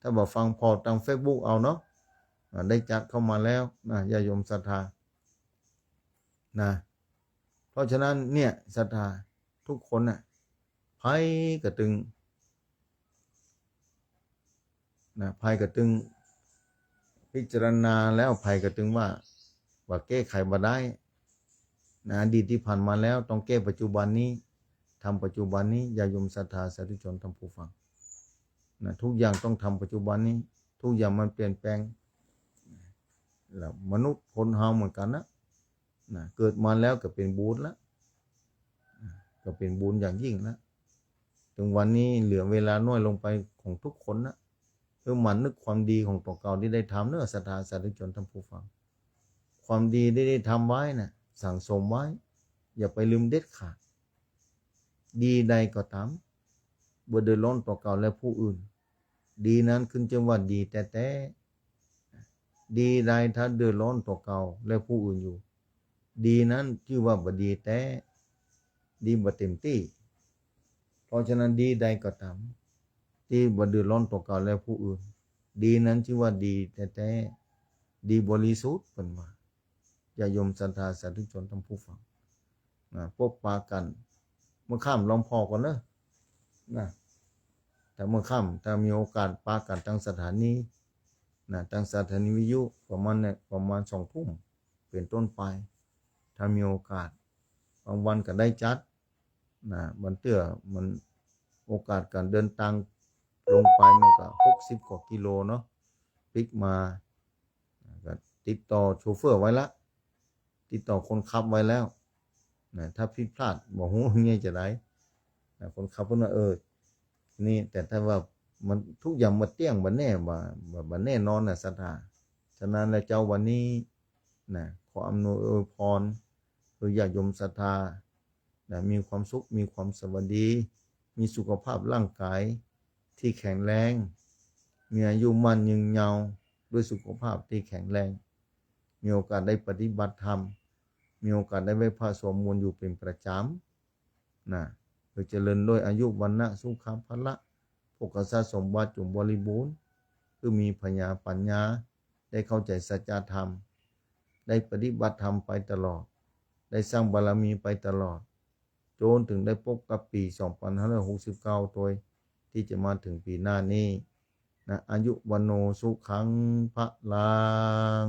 ถ้าบ่ฟังผ่อตางเฟซบุ๊กเอาเนาะ อ่า ได้จัดเข้ามาแล้วนะ ญาติโยมศรัทธา นะ เพราะฉะนั้นเนี่ย ศรัทธาทุกคนน่ะ ใผก็ตึง นะ ใผก็ตึงพิจารณาแล้ว ใผก็ตึงว่า ว่าแก้ไขบ่ได้ นะ อดีตตี้ผ่านมาแล้ว ต้องแก้ปัจจุบันนี้ ทำปัจจุบันนี้ ญาติโยมศรัทธาสาธุชนท่านผู้ฟัง นะ ทุกอย่างต้องทำปัจจุบันนี้ ทุกอย่างมันเปลี่ยนแปลง แล้วมนุษย์คนเฮาเหมือนกั๋นนะ นะ เกิดมาแล้วก็เป๋นบุญละ นะ ก็เป๋นบุญอย่างยิ่งละ ตึงวันนี้เหลือเวลาน้อยลงไปของทุกคนนะ หื้อหมั่นนึกความดีของตั๋วเก่าตี้ได้ทำเนาะ ศรัทธาสาธุชนท่านผู้ฟัง ความดีตี้ได้ทำไว้น่ะ สั่งสมไว้ อย่าไปลืมเด็ดขาด ดีใดก็ต๋าม บ่เดือดร้อนตั๋วเก่าและผู้อื่น ดีนั้นขึ้นจื้อว่าดีแต๊ๆ ดีใดถ้าเดือดร้อนตั๋วเก่าและผู้อื่นอยู่ ดีนั้นจื้อว่าบ่ดีแต๊ ดีบ่เต๋มตี้ เพราะฉะนั้นดีใดก็ต๋าม ตี้บ่เดือดร้อนตั๋วเก่าและผู้อื่น ดีนั้นจื้อว่าดีแต๊ๆ ดีบริสุทธิ์ เปิ้นว่า ญาติโยมศรัทธาสาธุชนท่านผู้ฟังนะ ปะกั๋นเมื่อค่ำลองผ่อก่อนเน่อนะ ถ้าเมื่อค่ำ ถ้ามีโอกาสปะกั๋นตางสถานีนะ ตางสถานีวิทยุประมาณเนี่ย ประมาณสองทุ่มเป๋นต้นไป ถ้ามีโอกาส บางวันก็ได้จัดนะ บางเตื้อมันโอกาสก๋านเดินตางลงไปมันก็หกสิบกว่ากิโลเนาะ ปิ๊กมา ก็ติดต่อโชเฟอร์ไว้ละ ติดต่อคนขับไว้แล้วนะ ถ้าผิดพลาดบ่ฮู้เยียะจะใดนะ คนขับเปิ้นว่า เออ นี่ แต่ถ้าว่ามันทุกอย่างบ่เตี้ยง บ่แน่ บ่ บ่ บ่แน่นอนนะศรัทธา ฉะนั้นแล้วเจ้าวันนี้นะ ขออำนวยอวยพรหื้อญาติโยมศรัทธานะ มีความสุข มีความสวัสดี มีสุขภาพร่างกายที่แข็งแรง มีอายุมั่นยืนยาวด้วยสุขภาพที่แข็งแรง มีโอกาสได้ปฏิบัติธรรม มีโอกาสได้ไหว้พระสวดมนต์อยู่เป็นประจำนะ เพื่อเจริญด้วยอายุ วรรณะ สุขะ พละ โภคทรัพย์สมบัติจงบริบูรณ์ คือมีผญาปัญญา ได้เข้าใจ๋สัจธรรม ได้ปฏิบัติธรรมไปตลอด ได้สร้างบารมีไปตลอด จ๋นเถิงได้ปบกับปี๋สองปันห้าร้อยหกสิบเก้า โตยตี้จะมาเถิงปี๋หน้านี้นะ อายุ วัณโณ สุขัง พลัง